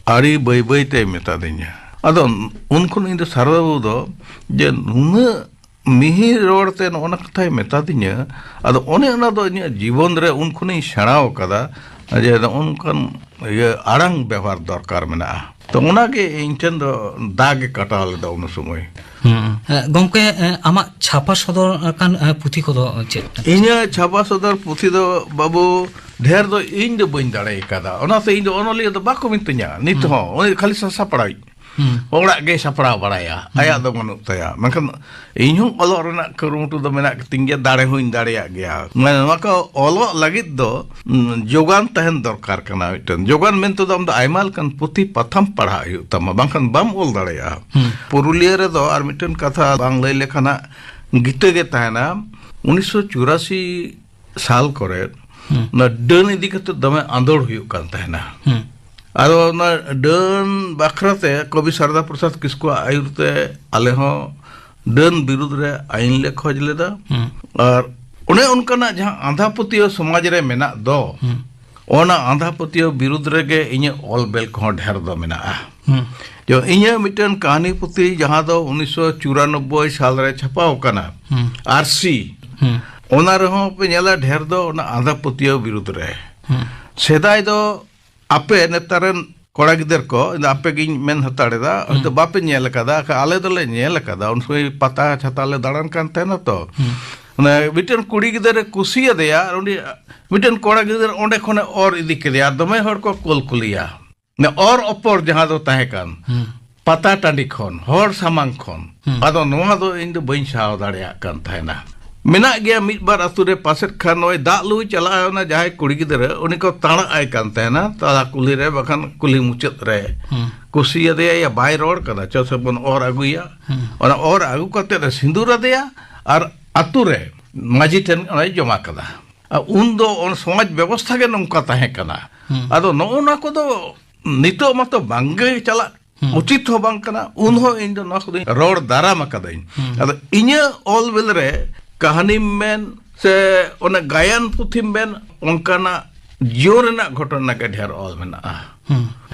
ᱟᱹᱰᱤ ᱵᱟᱹᱭ ᱵᱟᱹᱭ ᱛᱮᱭ ᱢᱮᱛᱟ ᱫᱤᱧᱟ᱾ ᱟᱫᱚ ᱩᱱ ᱠᱷᱚᱱ ᱤᱧ ᱫᱚ ᱥᱟᱨᱫᱟ ᱵᱟᱹᱵᱩ ᱫᱚ ᱡᱮ ᱱᱩᱱᱟᱹᱜ ᱢᱤᱦᱤ ᱨᱚᱲ ᱛᱮ ᱱᱚᱜᱼᱚ ᱱᱟ ᱠᱟᱛᱷᱟᱭ ᱢᱮᱛᱟ ᱫᱤᱧᱟ, ᱟᱫᱚ ᱚᱱᱮ ᱚᱱᱟ ᱫᱚ ᱤᱧᱟᱹᱜ ᱡᱤᱵᱚᱱ ᱨᱮ ᱩᱱ ᱠᱷᱚᱱᱤᱧ ᱥᱮᱬᱟᱣ ᱠᱟᱫᱟ ᱡᱮ ᱱᱚᱜᱼᱚ ᱱᱚᱝᱠᱟᱱ ᱤᱭᱟᱹ ᱟᱲᱟᱝ ᱵᱮᱣᱦᱟᱨ ᱫᱚᱨᱠᱟᱨ ᱢᱮᱱᱟᱜᱼᱟ᱾ ᱛᱚ ᱚᱱᱟᱜᱮ ᱤᱧ ᱴᱷᱮᱱ ᱫᱚ ᱫᱟᱜ ᱮ ᱠᱟᱴᱟᱣ ᱞᱮᱫᱟ ᱩᱱ ᱥᱚᱢᱚᱭ᱾ ᱦᱩᱸ᱾ ᱮ, ᱜᱚᱢᱠᱮ, ᱮ, ᱟᱢᱟᱜ ᱪᱷᱟᱯᱟ ᱥᱚᱫᱚᱨ ᱟᱠᱟᱱ, ᱮ, ᱯᱩᱛᱷᱤ ᱠᱚᱫᱚ ᱪᱮᱫ? ᱤᱧᱟᱹᱜ ᱪᱷᱟᱯᱟ ᱥᱚᱫᱚᱨ ᱯᱩᱛᱷᱤ ᱫᱚ, ᱵᱟᱹᱵᱩ, ᱰᱷᱮᱨ ᱫᱚ ᱤᱧ ᱫᱚ ᱵᱟᱹᱧ ᱫᱟᱲᱮ ᱠᱟᱫᱟ, ᱚᱱᱟᱛᱮ ᱤᱧ ᱫᱚ ᱚᱱᱚᱞᱤᱭᱟᱹ ᱫᱚ ᱵᱟᱠᱚ ᱢᱤᱛᱟᱹᱧᱟ ᱱᱤᱛ ᱦᱩᱸ᱾ ᱦᱚᱸ, ᱩᱱᱤ ᱠᱷᱟᱹᱞᱤ ᱥᱟᱥᱟᱯᱲᱟᱣᱤᱡ᱾ ᱦᱩᱸ᱾ ᱚᱲᱟᱜ ᱜᱮᱭ ᱥᱟᱯᱲᱟᱣ ᱵᱟᱲᱟᱭᱟ, ᱦᱩᱸ᱾ ᱟᱭᱟᱜ ᱫᱚ ᱵᱟᱹᱱᱩᱜ ᱛᱟᱭᱟ᱾ ᱢᱮᱱᱠᱷᱟᱱ ᱤᱧ ᱦᱚᱸ ᱚᱞᱚᱜ ᱨᱮᱱᱟᱜ ᱠᱩᱨᱩᱢᱩᱴᱩ ᱫᱚ ᱢᱮᱱᱟᱜ ᱜᱮᱛᱤᱧ ᱜᱮᱭᱟ, ᱫᱟᱲᱮ ᱦᱚᱸᱧ ᱫᱟᱲᱮᱭᱟᱜ ᱜᱮᱭᱟ᱾ ᱢᱟᱱᱮ ᱱᱚᱣᱟ ᱠᱚ ᱚᱞᱚᱜ ᱞᱟᱹᱜᱤᱫ ᱫᱚ, ᱩᱸ, ᱡᱳᱜᱟᱱ ᱛᱟᱦᱮᱱ ᱫᱚᱨᱠᱟᱨ ᱠᱟᱱᱟ ᱢᱤᱫᱴᱮᱱ᱾ ᱡᱳᱜᱟᱱ ᱢᱮᱱᱛᱮ ᱫᱚ ᱟᱢ ᱫᱚ ᱟᱭᱢᱟ ᱞᱮᱠᱟᱱ ᱯᱩᱛᱷᱤ ᱯᱟᱛᱷᱟᱢ ᱯᱟᱲᱦᱟᱜ ᱦᱩᱭᱩᱜ ᱛᱟᱢᱟ, ᱵᱟᱝᱠᱷᱟᱱ ᱵᱟᱢ ᱚᱞ ᱫᱟᱲᱮᱭᱟᱜᱼᱟ᱾ ᱦᱩᱸ᱾ ᱯᱩᱨᱩᱞᱤᱭᱟᱹ ᱨᱮᱫᱚ ᱟᱨ ᱢᱤᱫᱴᱮᱱ ᱠᱟᱛᱷᱟ ᱵᱟᱝ ᱞᱟᱹᱭ ᱞᱮᱠᱷᱟᱱ ᱦᱟᱸᱜ ᱜᱤᱛᱟᱹ ᱜᱮ ᱛᱟᱦᱮᱱᱟ᱾ ᱩᱱᱤᱥᱥᱚ ᱪᱩᱨᱟᱥᱤ ᱥᱟᱞ ᱠᱚᱨᱮ ᱦᱩᱸ᱾ ᱚᱱᱟ ᱰᱟᱹᱱ ᱤᱫᱤ ᱠᱟᱛᱮ ᱫᱚᱢᱮ ᱟᱸᱫᱳᱲ ᱦᱩᱭᱩᱜ ᱠᱟᱱ ᱛᱟᱦᱮᱱᱟ᱾ ᱦᱩᱸ᱾ ᱟᱫᱚ ᱚᱱᱟ ᱰᱟᱹᱱ ᱵᱟᱠᱷᱨᱟ ᱛᱮ ᱠᱚᱵᱤ ᱥᱟᱨᱫᱟ ᱯᱨᱚᱥᱟᱫᱽ ᱠᱤᱥᱠᱩᱣᱟᱜ ᱟᱹᱭᱩᱨ ᱛᱮ ᱟᱞᱮ ᱦᱚᱸ ᱰᱟᱹᱱ ᱵᱤᱨᱩᱫᱽ ᱨᱮ ᱟᱹᱭᱤᱱ ᱞᱮ ᱠᱷᱚᱡᱽ ᱞᱮᱫᱟ᱾ ᱦᱩᱸ᱾ ᱟᱨ ᱚᱱᱮ ᱚᱱᱠᱟᱱᱟᱜ ᱡᱟᱦᱟᱸ ᱟᱸᱫᱷᱟ ᱯᱟᱹᱛᱭᱟᱹᱣ ᱥᱚᱢᱟᱡᱽ ᱨᱮ ᱢᱮᱱᱟᱜ ᱫᱚ, ᱦᱩᱸ᱾ ᱚᱱᱟ ᱟᱸᱫᱷᱟ ᱯᱟᱹᱛᱭᱟᱹᱣ ᱵᱤᱨᱩᱫᱽ ᱨᱮᱜᱮ ᱤᱧᱟᱹᱜ ᱚᱞ ᱵᱮᱞ ᱠᱚᱦᱚᱸ ᱰᱷᱮᱨ ᱫᱚ ᱢᱮᱱᱟᱜᱼᱟ᱾ ᱦᱩᱸ᱾ ᱡᱮ ᱤᱧᱟᱹᱜ ᱢᱤᱫᱴᱮᱱ ᱠᱟᱹᱦᱱᱤ ᱯᱩᱛᱷᱤ ᱡᱟᱦᱟᱸ ᱫᱚ ᱩᱱᱤᱥᱥᱚ ᱪᱩᱨᱟᱱᱚᱵᱵᱳᱭ ᱥᱟᱞ ᱨᱮ ᱪᱷᱟᱯᱟᱣ ᱟᱠᱟᱱᱟ, ᱦᱩᱸ᱾ ᱟᱨᱥᱤ, ᱦᱩᱸ᱾ ᱚᱱᱟ ᱨᱮᱦᱚᱸ ᱯᱮ ᱧᱮᱞᱟ ᱰᱷᱮᱨ ᱫᱚ ᱚᱱᱟ ᱟᱸᱫᱷᱟ ᱯᱟᱹᱛᱭᱟᱹᱣ ᱵᱤᱨᱩᱫᱽ ᱨᱮ᱾ ᱦᱩᱸ᱾ ᱥᱮᱫᱟᱭ ᱫᱚ ᱟᱯᱮ ᱱᱮᱛᱟᱨ ᱨᱮᱱ ᱠᱚᱲᱟ ᱜᱤᱫᱟᱹᱨ ᱠᱚ, ᱤᱧ ᱫᱚ ᱟᱯᱮ ᱜᱤᱧ ᱢᱮᱱ ᱦᱟᱛᱟᱲ ᱮᱫᱟ, ᱦᱩᱸ᱾ ᱦᱚᱭᱛᱳ ᱵᱟᱯᱮ ᱧᱮᱞ ᱟᱠᱟᱫᱟ, ᱟᱠᱷᱟᱡ ᱟᱞᱮ ᱫᱚᱞᱮ ᱧᱮᱞ ᱟᱠᱟᱫᱟ᱾ ᱩᱱ ᱥᱚᱢᱚᱭ ᱯᱟᱛᱟ ᱪᱷᱟᱛᱟ ᱞᱮ ᱫᱟᱬᱟᱱ ᱠᱟᱱ ᱛᱟᱦᱮᱱᱟ ᱛᱚ᱾ ᱦᱩᱸ᱾ ᱢᱟᱱᱮ ᱢᱤᱫᱴᱮᱱ ᱠᱩᱲᱤ ᱜᱤᱫᱟᱹᱨᱮ ᱠᱩᱥᱤᱭᱟᱫᱮᱭᱟ ᱟᱨ ᱩᱱᱤ ᱢᱤᱫᱴᱮᱱ ᱠᱚᱲᱟ ᱜᱤᱫᱟᱹᱨ ᱚᱸᱰᱮ ᱠᱷᱚᱱᱮ ᱚᱨ ᱤᱫᱤ ᱠᱮᱫᱮᱭᱟ ᱟᱨ ᱫᱚᱢᱮ ᱦᱚᱲ ᱠᱚ ᱠᱩᱞ ᱠᱩᱞᱤᱭᱟ᱾ ᱢᱟᱱᱮ ᱚᱨ ᱚᱯᱚᱨ ᱡᱟᱦᱟᱸ ᱫᱚ ᱛᱟᱦᱮᱸ ᱠᱟᱱ, ᱦᱩᱸ᱾ ᱯᱟᱛᱟ ᱴᱟᱺᱰᱤ ᱠᱷᱚᱱ, ᱦᱚᱲ ᱥᱟᱢᱟᱝ ᱠᱷᱚᱱ᱾ ᱦᱩᱸ᱾ ᱟᱫᱚ ᱱᱚᱣᱟ ᱫᱚ ᱤᱧ ᱫᱚ ᱵᱟᱹᱧ ᱥᱟᱦᱟᱣ ᱫᱟᱲᱮᱭᱟᱜ ᱠᱟᱱ ᱛᱟᱦᱮᱱᱟ᱾ ᱢᱮᱱᱟᱜ ᱜᱮᱭᱟ ᱢᱤᱫ ᱵᱟᱨ ᱟᱛᱳ ᱨᱮ, ᱯᱟᱥᱮᱫ ᱠᱷᱟᱱ ᱱᱚᱜᱼᱚᱭ ᱫᱟᱜ ᱞᱩᱭ ᱪᱟᱞᱟᱜᱼᱟ, ᱚᱱᱟ ᱡᱟᱦᱟᱸᱭ ᱠᱩᱲᱤ ᱜᱤᱫᱽᱨᱟᱹ, ᱩᱱᱤ ᱠᱚ ᱛᱟᱬᱟᱜ ᱟᱭ ᱠᱟᱱ ᱛᱟᱦᱮᱱᱟ ᱛᱟᱞᱟ ᱠᱩᱞᱦᱤ ᱨᱮ, ᱵᱟᱠᱷᱟᱱ ᱠᱩᱞᱦᱤ ᱢᱩᱪᱟᱹᱫ ᱨᱮ᱾ ᱦᱩᱸ᱾ ᱠᱩᱥᱤᱭᱟᱫᱮᱭᱟ, ᱭᱟ ᱵᱟᱭ ᱨᱚᱲ ᱠᱟᱫᱟ, ᱪᱚ ᱥᱮ ᱵᱚᱱ ᱚᱨ ᱟᱹᱜᱩᱭᱟ᱾ ᱦᱩᱸ᱾ ᱚᱱᱟ ᱚᱨ ᱟᱹᱜᱩ ᱠᱟᱛᱮᱫ ᱮ ᱥᱤᱸᱫᱩᱨ ᱟᱫᱮᱭᱟ ᱟᱨ ᱟᱛᱳ ᱨᱮ ᱢᱟᱹᱡᱷᱤ ᱴᱷᱮᱱ ᱚᱱᱟᱭ ᱡᱚᱢᱟ ᱠᱟᱫᱟ᱾ ᱟᱨ ᱩᱱ ᱫᱚ ᱚᱱᱟ ᱥᱚᱢᱟᱡᱽ ᱵᱮᱵᱚᱥᱛᱷᱟ ᱜᱮ ᱱᱚᱝᱠᱟ ᱛᱟᱦᱮᱸ ᱠᱟᱱᱟ᱾ ᱦᱩᱸ᱾ ᱟᱫᱚ ᱱᱚᱜᱼᱚ ᱱᱚᱣᱟ ᱠᱚᱫᱚ ᱱᱤᱛᱚᱜ ᱢᱟᱛᱚ ᱵᱟᱝᱜᱮ ᱪᱟᱞᱟᱜ ᱦᱩᱸ᱾ ᱩᱪᱤᱛ ᱦᱚᱸ ᱵᱟᱝ ᱠᱟᱱᱟ, ᱩᱱ ᱦᱚᱸ ᱤᱧ ᱫᱚ ᱱᱚᱣᱟ ᱠᱚᱫᱚᱧ ᱨᱚᱲ ᱫᱟᱨᱟᱢ ᱟᱠᱟᱫᱟᱹᱧ᱾ ᱦᱩᱸ᱾ ᱟᱫᱚ ᱤᱧᱟᱹᱜ ᱚᱞ ᱵᱮᱞ ᱨᱮ ᱠᱟᱹᱦᱱᱤᱢ ᱢᱮᱱ ᱥᱮ ᱚᱱᱟ ᱜᱟᱭᱟᱱ ᱯᱩᱛᱷᱤᱢ ᱢᱮᱱ, ᱚᱱᱠᱟᱱᱟᱜ ᱡᱤᱭᱚᱱ ᱨᱮᱱᱟᱜ ᱜᱷᱚᱴᱚᱱᱟ ᱜᱮ ᱰᱷᱮᱨ ᱚᱞ ᱢᱮᱱᱟᱜᱼᱟ᱾ ᱦᱩᱸ᱾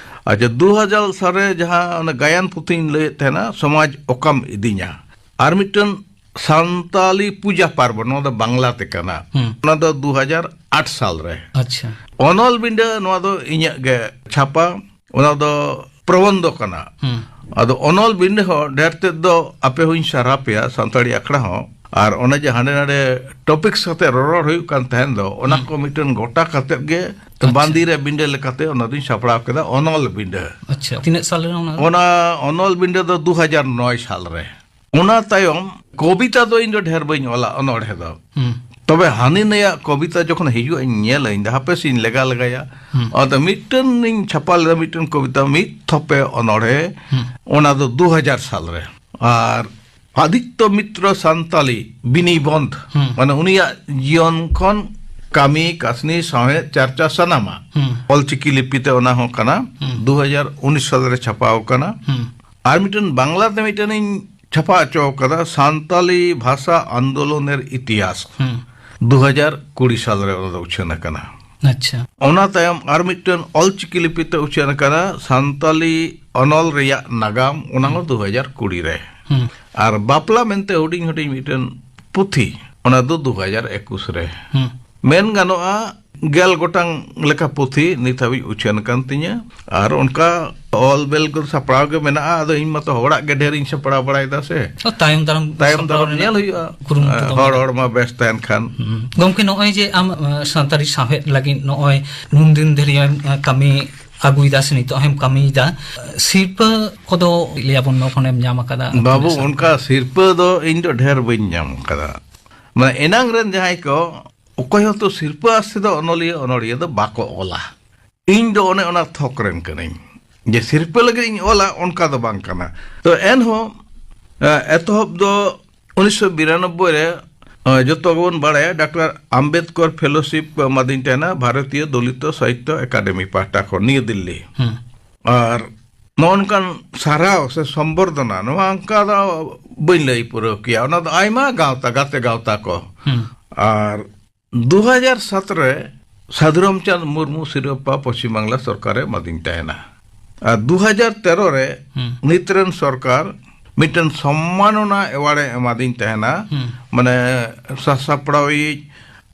ᱟᱪᱪᱷᱟ, ᱫᱩ ᱦᱟᱡᱟᱨ ᱥᱟᱞ ᱨᱮ ᱡᱟᱦᱟᱸ ᱚᱱᱟ ᱜᱟᱭᱟᱱ ᱯᱩᱛᱷᱤᱧ ᱞᱟᱹᱭᱮᱫ ᱛᱟᱦᱮᱱᱟ, ᱥᱚᱢᱟᱡᱽ ᱚᱠᱟᱢ ᱤᱫᱤᱧᱟ, ᱟᱨ ᱢᱤᱫᱴᱮᱱ ᱥᱟᱱᱛᱟᱞᱤ ᱯᱩᱡᱟ ᱯᱟᱨᱵᱚᱱ, ᱱᱚᱣᱟ ᱫᱚ ᱵᱟᱝᱞᱟ ᱛᱮ ᱠᱟᱱᱟ᱾ ᱦᱩᱸ᱾ ᱚᱱᱟ ᱫᱚ ᱫᱩ ᱦᱟᱡᱟᱨ ᱟᱴ ᱥᱟᱞ ᱨᱮ᱾ ᱟᱪᱪᱷᱟ᱾ ᱚᱱᱚᱞ ᱵᱤᱸᱰᱟᱹ, ᱱᱚᱣᱟ ᱫᱚ ᱤᱧᱟᱹᱜ ᱜᱮ ᱪᱷᱟᱯᱟ, ᱚᱱᱟ ᱫᱚ ᱯᱨᱚᱵᱚᱱᱫᱷᱚ ᱠᱟᱱᱟ᱾ ᱦᱩᱸ᱾ ᱟᱫᱚ ᱚᱱᱚᱞ ᱵᱤᱸᱰᱟᱹ ᱦᱚᱸ ᱰᱷᱮᱨ ᱛᱮᱫ ᱫᱚ ᱟᱯᱮ ᱦᱚᱸᱧ ᱥᱟᱨᱦᱟᱣ ᱯᱮᱭᱟ, ᱥᱟᱱᱛᱟᱲᱤ ᱟᱠᱷᱲᱟ ᱦᱚᱸ᱾ ᱟᱨ ᱚᱱᱮ ᱡᱮ ᱦᱟᱸᱰᱮ ᱱᱟᱰᱮ ᱴᱚᱯᱤᱠᱥ ᱠᱟᱛᱮ ᱨᱚᱨᱚᱲ ᱦᱩᱭᱩᱜ ᱠᱟᱱ ᱛᱟᱦᱮᱸᱱ ᱫᱚ, ᱚᱱᱟ ᱦᱩᱸ᱾ ᱠᱚ ᱢᱤᱫᱴᱮᱱ ᱜᱚᱴᱟ ᱠᱟᱛᱮᱫ ᱜᱮ ᱟᱪᱪᱷᱟ᱾ ᱵᱟᱸᱫᱤ ᱨᱮ ᱵᱤᱸᱰᱟᱹ ᱞᱮᱠᱟᱛᱮ ᱚᱱᱟ ᱫᱚᱧ ᱥᱟᱯᱲᱟᱣ ᱠᱮᱫᱟ, ᱚᱱᱚᱞ ᱵᱤᱸᱰᱟᱹ᱾ ᱟᱪᱪᱷᱟ, ᱛᱤᱱᱟᱹᱜ ᱥᱟᱞ ᱨᱮ ᱚᱱᱟ? ᱚᱱᱟ ᱚᱱᱚᱞ ᱵᱤᱸᱰᱟᱹ ᱫᱚ ᱫᱩ ᱦᱟᱡᱟᱨ ᱱᱚᱭ ᱥᱟᱞ ᱨᱮ᱾ ᱚᱱᱟ ᱛᱟᱭᱚᱢ ᱠᱚᱵᱤᱛᱟ ᱫᱚ ᱤᱧ ᱫᱚ ᱰᱷᱮᱨ ᱵᱟᱹᱧ ᱚᱞᱟ, ᱚᱱᱚᱬᱦᱮ ᱫᱚ᱾ ᱦᱩᱸ᱾ ᱛᱚᱵᱮ ᱦᱟᱹᱱᱤ ᱱᱟᱹᱭᱟᱜ ᱠᱚᱵᱤᱛᱟ ᱡᱚᱠᱷᱚᱱ ᱦᱤᱡᱩᱜᱼᱟ, ᱤᱧ ᱧᱮᱞᱟᱹᱧ, ᱦᱟᱯᱮ ᱥᱮᱧ ᱞᱮᱜᱟ ᱞᱮᱜᱟᱭᱟ᱾ ᱦᱩᱸ᱾ ᱟᱫᱚ ᱢᱤᱫᱴᱮᱱ ᱤᱧ ᱪᱷᱟᱯᱟ ᱞᱮᱫᱟ, ᱢᱤᱫᱴᱮᱱ ᱠᱚᱵᱤᱛᱟ, ᱢᱤᱫ ᱛᱷᱚᱯᱮ ᱚᱱᱚᱬᱦᱮ, ᱦᱩᱸ᱾ ᱚᱱᱟ ᱫᱚ ᱫᱩ ᱦᱟᱡᱟᱨ ᱥᱟᱞ ᱨᱮ᱾ ᱟᱨ ᱟᱫᱤᱛᱛᱚ ᱢᱤᱛᱨᱚ ᱥᱟᱱᱛᱟᱞᱤ ᱵᱤᱱᱤᱵᱚᱱᱫᱷ, ᱦᱩᱸ᱾ ᱢᱟᱱᱮ ᱩᱱᱤᱭᱟᱜ ᱡᱤᱭᱚᱱ ᱠᱷᱚᱱ ᱠᱟᱹᱢᱤ, ᱠᱟᱹᱥᱱᱤ, ᱥᱟᱶᱦᱮᱫ, ᱪᱟᱨᱪᱟ ᱥᱟᱱᱟᱢᱟᱜ ᱦᱩᱸ᱾ ᱚᱞᱪᱤᱠᱤ ᱞᱤᱯᱤ ᱛᱮ ᱚᱱᱟ ᱦᱚᱸ ᱠᱟᱱᱟ, ᱦᱩᱸ᱾ ᱫᱩ ᱦᱟᱡᱟᱨ ᱩᱱᱤᱥ ᱥᱟᱞ ᱨᱮ ᱪᱷᱟᱯᱟᱣ ᱠᱟᱱᱟ᱾ ᱦᱩᱸ᱾ ᱟᱨ ᱢᱤᱫᱴᱮᱱ ᱵᱟᱝᱞᱟ ᱛᱮ ᱢᱤᱫᱴᱮᱱ ᱤᱧ ᱪᱷᱟᱯᱟ ᱦᱚᱪᱚ ᱠᱟᱫᱟ, ᱥᱟᱱᱛᱟᱞᱤ ᱵᱷᱟᱥᱟ ᱟᱱᱫᱳᱞᱚᱱᱮᱨ ᱤᱛᱤᱦᱟᱥ, ᱦᱩᱸ᱾ ᱫᱩ ᱦᱟᱡᱟᱨ ᱠᱩᱲᱤ ᱥᱟᱞ ᱨᱮ ᱚᱱᱟ ᱫᱚ ᱩᱪᱷᱟᱹᱱ ᱟᱠᱟᱱᱟ᱾ ᱟᱪᱪᱷᱟ᱾ ᱚᱱᱟ ᱛᱟᱭᱚᱢ ᱟᱨ ᱢᱤᱫᱴᱮᱱ ᱚᱞᱪᱤᱠᱤ ᱞᱤᱯᱤ ᱛᱮ ᱩᱪᱷᱟᱹᱱ ᱟᱠᱟᱱᱟ, ᱥᱟᱱᱛᱟᱞᱤ ᱚᱱᱚᱞ ᱨᱮᱭᱟᱜ ᱱᱟᱜᱟᱢ, ᱚᱱᱟ ᱦᱚᱸ ᱦᱩᱸ᱾ ᱫᱩ ᱦᱟᱡᱟᱨ ᱠᱩᱲᱤ ᱨᱮ᱾ ᱦᱩᱸ᱾ ᱟᱨ ᱵᱟᱯᱞᱟ ᱢᱮᱱᱛᱮ ᱦᱩᱰᱤᱧ ᱦᱩᱰᱤᱧ ᱢᱤᱫᱴᱮᱱ ᱯᱩᱛᱷᱤ, ᱚᱱᱟ ᱫᱚ ᱫᱩ ᱦᱟᱡᱟᱨ ᱮᱠᱩᱥ ᱨᱮ᱾ ᱦᱩᱸ᱾ ᱢᱮᱱ ᱜᱟᱱᱚᱜᱼᱟ, ᱜᱮᱞ ᱜᱚᱴᱟᱝ ᱞᱮᱠᱟ ᱯᱩᱛᱷᱤ ᱱᱤᱛ ᱦᱟᱹᱵᱤᱡ ᱩᱪᱷᱟᱹᱱ ᱟᱠᱟᱱ ᱛᱤᱧᱟᱹ᱾ ᱟᱨ ᱚᱱᱠᱟ ᱚᱞ ᱵᱮᱞ ᱠᱚ ᱥᱟᱯᱲᱟᱣ ᱜᱮ ᱢᱮᱱᱟᱜᱼᱟ᱾ ᱟᱫᱚ ᱤᱧ ᱢᱟᱛᱚ ᱦᱚᱲᱟᱜ ᱜᱮ ᱰᱷᱮᱨ ᱤᱧ ᱥᱟᱯᱲᱟᱣ ᱵᱟᱲᱟᱭᱮᱫᱟ ᱥᱮ᱾ ᱚ, ᱛᱟᱭᱚᱢ ᱫᱟᱨᱟᱢ ᱛᱟᱭᱚᱢ ᱥᱟᱯᱲᱟᱣ ᱫᱟᱨᱟᱢ ᱨᱮᱱᱟᱜ ᱧᱮᱞ ᱦᱩᱭᱩᱜᱼᱟ᱾ ᱠᱩᱨᱩᱢᱩᱴᱩ ᱫᱚ ᱦᱚᱲ ᱢᱮᱱᱟᱜᱼᱟ᱾ ᱦᱚᱲᱢᱟ ᱵᱮᱥ ᱛᱟᱦᱮᱱ ᱠᱷᱟᱱ᱾ ᱦᱩᱸ᱾ ᱜᱚᱢᱠᱮ, ᱱᱚᱜᱼᱚᱭ ᱡᱮ ᱟᱢ, ᱟᱸ, ᱥᱟᱱᱛᱟᱲᱤ ᱥᱟᱶᱦᱮᱫ ᱞᱟᱹᱜᱤᱫ ᱱᱚᱜᱼᱚᱭ ᱱᱩᱱ ᱫᱤᱱ ᱫᱷᱟᱹᱨᱤᱡ ᱮᱢ, ᱟᱸ, ᱠᱟᱹᱢᱤ ᱟᱹᱜᱩᱭᱮᱫᱟ ᱥᱮ ᱱᱤᱛᱚᱜ ᱦᱚᱸᱢ ᱠᱟᱹᱢᱤᱭᱮᱫᱟ, ᱥᱤᱨᱯᱟᱹ ᱠᱚᱫᱚ ᱞᱟᱹᱭ ᱟᱵᱚᱱ ᱢᱮ, ᱚᱠᱟ ᱠᱷᱚᱱᱮᱢ ᱧᱟᱢ ᱟᱠᱟᱫᱟ? ᱵᱟᱹᱵᱩ, ᱛᱤᱱᱟᱹᱜ ᱥᱟᱞ ᱚᱱᱠᱟ ᱠᱷᱚᱱ? ᱥᱤᱨᱯᱟᱹ ᱫᱚ ᱤᱧ ᱫᱚ ᱰᱷᱮᱨ ᱵᱟᱹᱧ ᱧᱟᱢ ᱟᱠᱟᱫᱟ᱾ ᱢᱟᱱᱮ ᱮᱱᱟᱝ ᱨᱮᱱ ᱡᱟᱦᱟᱸᱭ ᱠᱚ, ᱚᱠᱚᱭ ᱦᱚᱸᱛᱚ ᱥᱤᱨᱯᱟᱹ ᱟᱥ ᱛᱮᱫᱚ ᱚᱱᱚᱞᱤᱭᱟᱹ ᱚᱱᱚᱲᱤᱭᱟᱹ ᱫᱚ ᱵᱟᱠᱚ ᱚᱞᱟ᱾ ᱤᱧ ᱫᱚ ᱚᱱᱮ ᱚᱱᱟ ᱛᱷᱚᱠ ᱨᱮᱱ ᱠᱟᱹᱱᱟᱹᱧ᱾ ᱡᱮ ᱥᱤᱨᱯᱟᱹ ᱞᱟᱹᱜᱤᱫ ᱤᱧ ᱚᱞᱟ, ᱚᱱᱠᱟ ᱫᱚ ᱵᱟᱝ ᱠᱟᱱᱟ᱾ ᱛᱚ ᱮᱱᱦᱚᱸ, ᱮ, ᱮᱛᱚᱦᱚᱵ ᱫᱚ ᱩᱱᱤᱥᱥᱚ ᱵᱤᱨᱟᱱᱚᱵᱵᱳᱭ ᱨᱮ, ᱮ, ᱡᱚᱛᱚ ᱜᱮᱵᱚᱱ ᱵᱟᱲᱟᱭᱟ, ᱰᱟᱠᱛᱟᱨ ᱟᱢᱵᱮᱫᱠᱚᱨ ᱯᱷᱮᱞᱳᱥᱤᱯ ᱮᱢᱟᱫᱤᱧ ᱛᱟᱦᱮᱱᱟ ᱵᱷᱟᱨᱚᱛᱤᱭᱚ ᱫᱚᱞᱤᱛᱚ ᱥᱟᱦᱤᱛᱛᱚ ᱮᱠᱟᱰᱮᱢᱤ ᱯᱟᱦᱴᱟ ᱠᱷᱚᱱ, ᱱᱤᱭᱩ ᱫᱤᱞᱞᱤ᱾ ᱦᱩᱸ᱾ ᱟᱨ ᱱᱚᱜᱼᱚ ᱱᱚᱝᱠᱟᱱ ᱥᱟᱨᱦᱟᱣ ᱥᱮ ᱥᱚᱢᱵᱚᱨᱫᱷᱚᱱᱟ, ᱱᱚᱣᱟ ᱚᱱᱠᱟ ᱫᱚ ᱵᱟᱹᱧ ᱞᱟᱹᱭ ᱯᱩᱨᱟᱹᱣ ᱠᱮᱭᱟ᱾ ᱚᱱᱟ ᱫᱚ ᱟᱭᱢᱟ ᱜᱟᱶᱛᱟ, ᱜᱟᱛᱮ ᱜᱟᱶᱛᱟ ᱠᱚ᱾ ᱦᱩᱸ᱾ ᱟᱨ ᱫᱩ ᱦᱟᱡᱟᱨ ᱥᱟᱛ ᱨᱮ ᱥᱟᱫᱷᱩ ᱨᱟᱢᱪᱟᱸᱫᱽ ᱢᱩᱨᱢᱩ ᱥᱤᱨᱳᱯᱟ ᱯᱚᱥᱪᱤᱢ ᱵᱟᱝᱞᱟ ᱥᱚᱨᱠᱟᱨᱮ ᱮᱢᱟᱫᱤᱧ ᱛᱟᱦᱮᱱᱟ᱾ ᱟᱨ ᱫᱩ ᱦᱟᱡᱟᱨ ᱛᱮᱨᱚ ᱨᱮ ᱦᱩᱸ᱾ ᱱᱤᱛ ᱨᱮᱱ ᱥᱚᱨᱠᱟᱨ ᱢᱤᱫᱴᱮᱱ ᱥᱚᱢᱢᱟᱱᱚᱱᱟ ᱮᱣᱟᱨᱰ ᱮ ᱮᱢᱟᱫᱤᱧ ᱛᱟᱦᱮᱱᱟ᱾ ᱦᱩᱸ᱾ ᱢᱟᱱᱮ ᱥᱟᱥᱟᱯᱲᱟᱣᱤᱡ,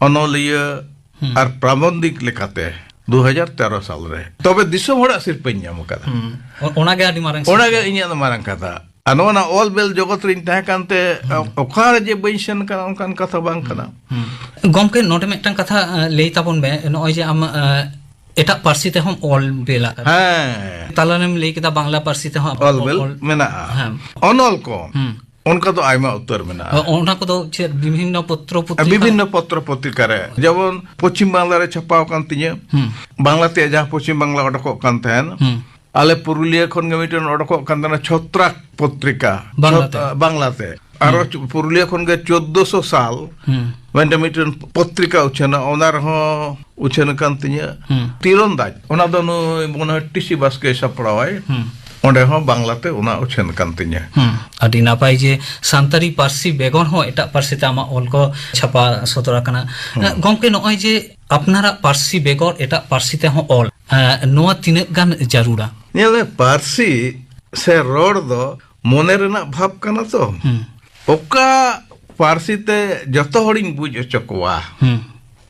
ᱚᱱᱚᱞᱤᱭᱟᱹ ᱦᱩᱸ᱾ ᱟᱨ ᱯᱨᱟᱵᱚᱱᱫᱷᱤᱠ ᱞᱮᱠᱟᱛᱮ ᱫᱩ ᱦᱟᱡᱟᱨ ᱛᱮᱨᱚ ᱥᱟᱞ ᱨᱮ᱾ ᱛᱚᱵᱮ ᱫᱤᱥᱚᱢ ᱦᱚᱲᱟᱜ ᱥᱤᱨᱯᱟᱹᱧ ᱧᱟᱢ ᱟᱠᱟᱫᱟ᱾ ᱦᱩᱸ᱾ ᱚ-, ᱚᱱᱟᱜᱮ ᱟᱹᱰᱤ ᱢᱟᱨᱟᱝ ᱚᱱᱟᱜᱮ ᱥᱤᱨᱯᱟᱹ᱾ ᱤᱧᱟᱹᱜ ᱫᱚ ᱢᱟᱨᱟᱝ ᱠᱟᱛᱷᱟ᱾ ᱟᱨ ᱱᱚᱣᱟ ᱚᱞ ᱵᱮᱞ ᱡᱚᱜᱚᱛ ᱨᱤᱧ ᱛᱟᱦᱮᱸ ᱠᱟᱱᱛᱮ, ᱦᱩᱸ᱾ ᱚᱠᱟᱨᱮ ᱡᱮ ᱵᱟᱹᱧ ᱥᱮᱱ ᱠᱟᱱᱟ, ᱚᱱᱠᱟᱱ ᱠᱟᱛᱷᱟ ᱵᱟᱝ ᱠᱟᱱᱟ᱾ ᱦᱩᱸ᱾ ᱜᱚᱢᱠᱮ, ᱱᱚᱰᱮ ᱢᱤᱫᱴᱟᱝ ᱠᱟᱛᱷᱟ, ᱮ, ᱞᱟᱹᱭ ᱛᱟᱵᱚᱱ ᱢᱮ, ᱱᱚᱜᱼᱚᱭ ᱡᱮ ᱟᱢ, ᱮ, ᱮᱴᱟᱜ ᱯᱟᱹᱨᱥᱤ ᱛᱮᱦᱚᱸᱢ ᱚᱞ ᱵᱮᱞ ᱟᱠᱟᱫᱟ᱾ ᱦᱮᱸ᱾ ᱛᱟᱞᱟᱨᱮᱢ ᱞᱟᱹᱭ ᱠᱮᱫᱟ ᱵᱟᱝᱞᱟ ᱯᱟᱹᱨᱥᱤ ᱛᱮᱦᱚᱸ ᱚᱞ ᱵᱮᱞ ᱚᱞ-, ᱢᱮᱱᱟᱜᱼᱟ᱾ ᱦᱮᱸ᱾ ᱚᱱᱚᱞ ᱠᱚ, ᱦᱩᱸ᱾ ᱚᱱᱠᱟ ᱫᱚ ᱟᱭᱢᱟ ᱩᱛᱟᱹᱨ ᱢᱮᱱᱟᱜᱼᱟ᱾ ᱚ-, ᱚᱱᱟ ᱠᱚᱫᱚ ᱪᱮᱫ ᱵᱤᱵᱷᱤᱱᱱᱚ ᱯᱚᱛᱨᱚ ᱯᱚᱛᱨᱤᱠᱟ? ᱵᱤᱵᱷᱤᱱᱱᱚ ᱯᱚᱛᱨᱚ ᱯᱚᱛᱨᱤᱠᱟ ᱨᱮ, ᱡᱮᱢᱚᱱ ᱯᱚᱪᱷᱤᱢ ᱵᱟᱝᱞᱟ ᱨᱮ ᱪᱷᱟᱯᱟᱣ ᱟᱠᱟᱱ ᱛᱤᱧᱟᱹ, ᱦᱩᱸ᱾ ᱵᱟᱝᱞᱟ ᱛᱮ ᱡᱟᱦᱟᱸ ᱯᱚᱪᱷᱤᱢ ᱵᱟᱝᱞᱟ ᱚᱰᱚᱠᱚᱜ ᱠᱟᱱ ᱛᱟᱦᱮᱸᱱ, ᱦᱩᱸ᱾ ᱟᱞᱮ ᱯᱩᱨᱩᱞᱤᱭᱟᱹ ᱠᱷᱚᱱ ᱜᱮ ᱢᱤᱫᱴᱮᱱ ᱚᱰᱚᱠᱚᱜ ᱠᱟᱱ ᱛᱟᱦᱮᱸᱱᱟ ᱪᱷᱚᱛᱨᱟᱠ ᱯᱚᱛᱨᱤᱠᱟ, ᱵᱟᱝᱞᱟ ᱛᱮ᱾ ᱪᱷᱚᱛ-, ᱵᱟᱝᱞᱟ ᱛᱮ᱾ ᱟᱨᱚ ᱦᱩᱸ᱾ ᱪᱩ-, ᱯᱩᱨᱩᱞᱤᱭᱟᱹ ᱠᱷᱚᱱ ᱜᱮ ᱪᱳᱫᱽᱫᱳᱥᱚ ᱥᱟᱞ ᱦᱩᱸ᱾ ᱢᱤᱫᱴᱮᱱ, ᱢᱤᱫᱴᱮᱱ ᱯᱚᱛᱨᱤᱠᱟ ᱩᱪᱷᱟᱹᱱᱟ, ᱚᱱᱟ ᱨᱮᱦᱚᱸ ᱩᱪᱷᱟᱹᱱ ᱟᱠᱟᱱ ᱛᱤᱧᱟᱹ᱾ ᱦᱩᱸ᱾ ᱛᱤᱨᱚᱱᱫᱟᱡᱽ, ᱚᱱᱟ ᱫᱚ ᱱᱩᱭ ᱢᱚᱱᱳᱦᱚᱨ ᱴᱤ ᱥᱤ ᱵᱟᱥᱠᱮ ᱥᱟᱯᱲᱟᱣᱟᱭ᱾ ᱦᱩᱸ᱾ ᱚᱸᱰᱮ ᱦᱚᱸ ᱵᱟᱝᱞᱟ ᱛᱮ ᱚᱱᱟ ᱩᱪᱷᱟᱹᱱ ᱟᱠᱟᱱ ᱛᱤᱧᱟᱹ᱾ ᱦᱩᱸ᱾ ᱟᱹᱰᱤ ᱱᱟᱯᱟᱭ ᱡᱮ ᱥᱟᱱᱛᱟᱲᱤ ᱯᱟᱹᱨᱥᱤ ᱵᱮᱜᱚᱨ ᱦᱚᱸ ᱮᱴᱟᱜ ᱯᱟᱹᱨᱥᱤ ᱛᱮ ᱟᱢᱟᱜ ᱚᱞ ᱠᱚ ᱪᱷᱟᱯᱟ ᱥᱚᱫᱚᱨ ᱟᱠᱟᱱᱟ᱾ ᱦᱩᱸ᱾ ᱜᱚᱢᱠᱮ, ᱱᱚᱜᱼᱚᱭ ᱡᱮ ᱟᱯᱱᱟᱨᱟᱜ ᱯᱟᱹᱨᱥᱤ ᱵᱮᱜᱚᱨ ᱮᱴᱟᱜ ᱯᱟᱹᱨᱥᱤ ᱛᱮᱦᱚᱸ ᱚᱞ, ᱮᱸ, ᱱᱚᱣᱟ ᱛᱤᱱᱟᱹᱜ ᱜᱟᱱ ᱡᱟᱹᱨᱩᱲᱟ? ᱧᱮᱞ ᱢᱮ, ᱯᱟᱹᱨᱥᱤ ᱥᱮ ᱨᱚᱲ ᱫᱚ ᱢᱚᱱᱮ ᱨᱮᱱᱟᱜ ᱵᱷᱟᱵᱽ ᱠᱟᱱᱟ ᱛᱚ᱾ ᱦᱩᱸ᱾ ᱚᱠᱟ ᱯᱟᱹᱨᱥᱤ ᱛᱮ ᱡᱚᱛᱚ ᱦᱚᱲᱤᱧ ᱵᱩᱡᱽ ᱦᱚᱪᱚ ᱠᱚᱣᱟ, ᱦᱩᱸ᱾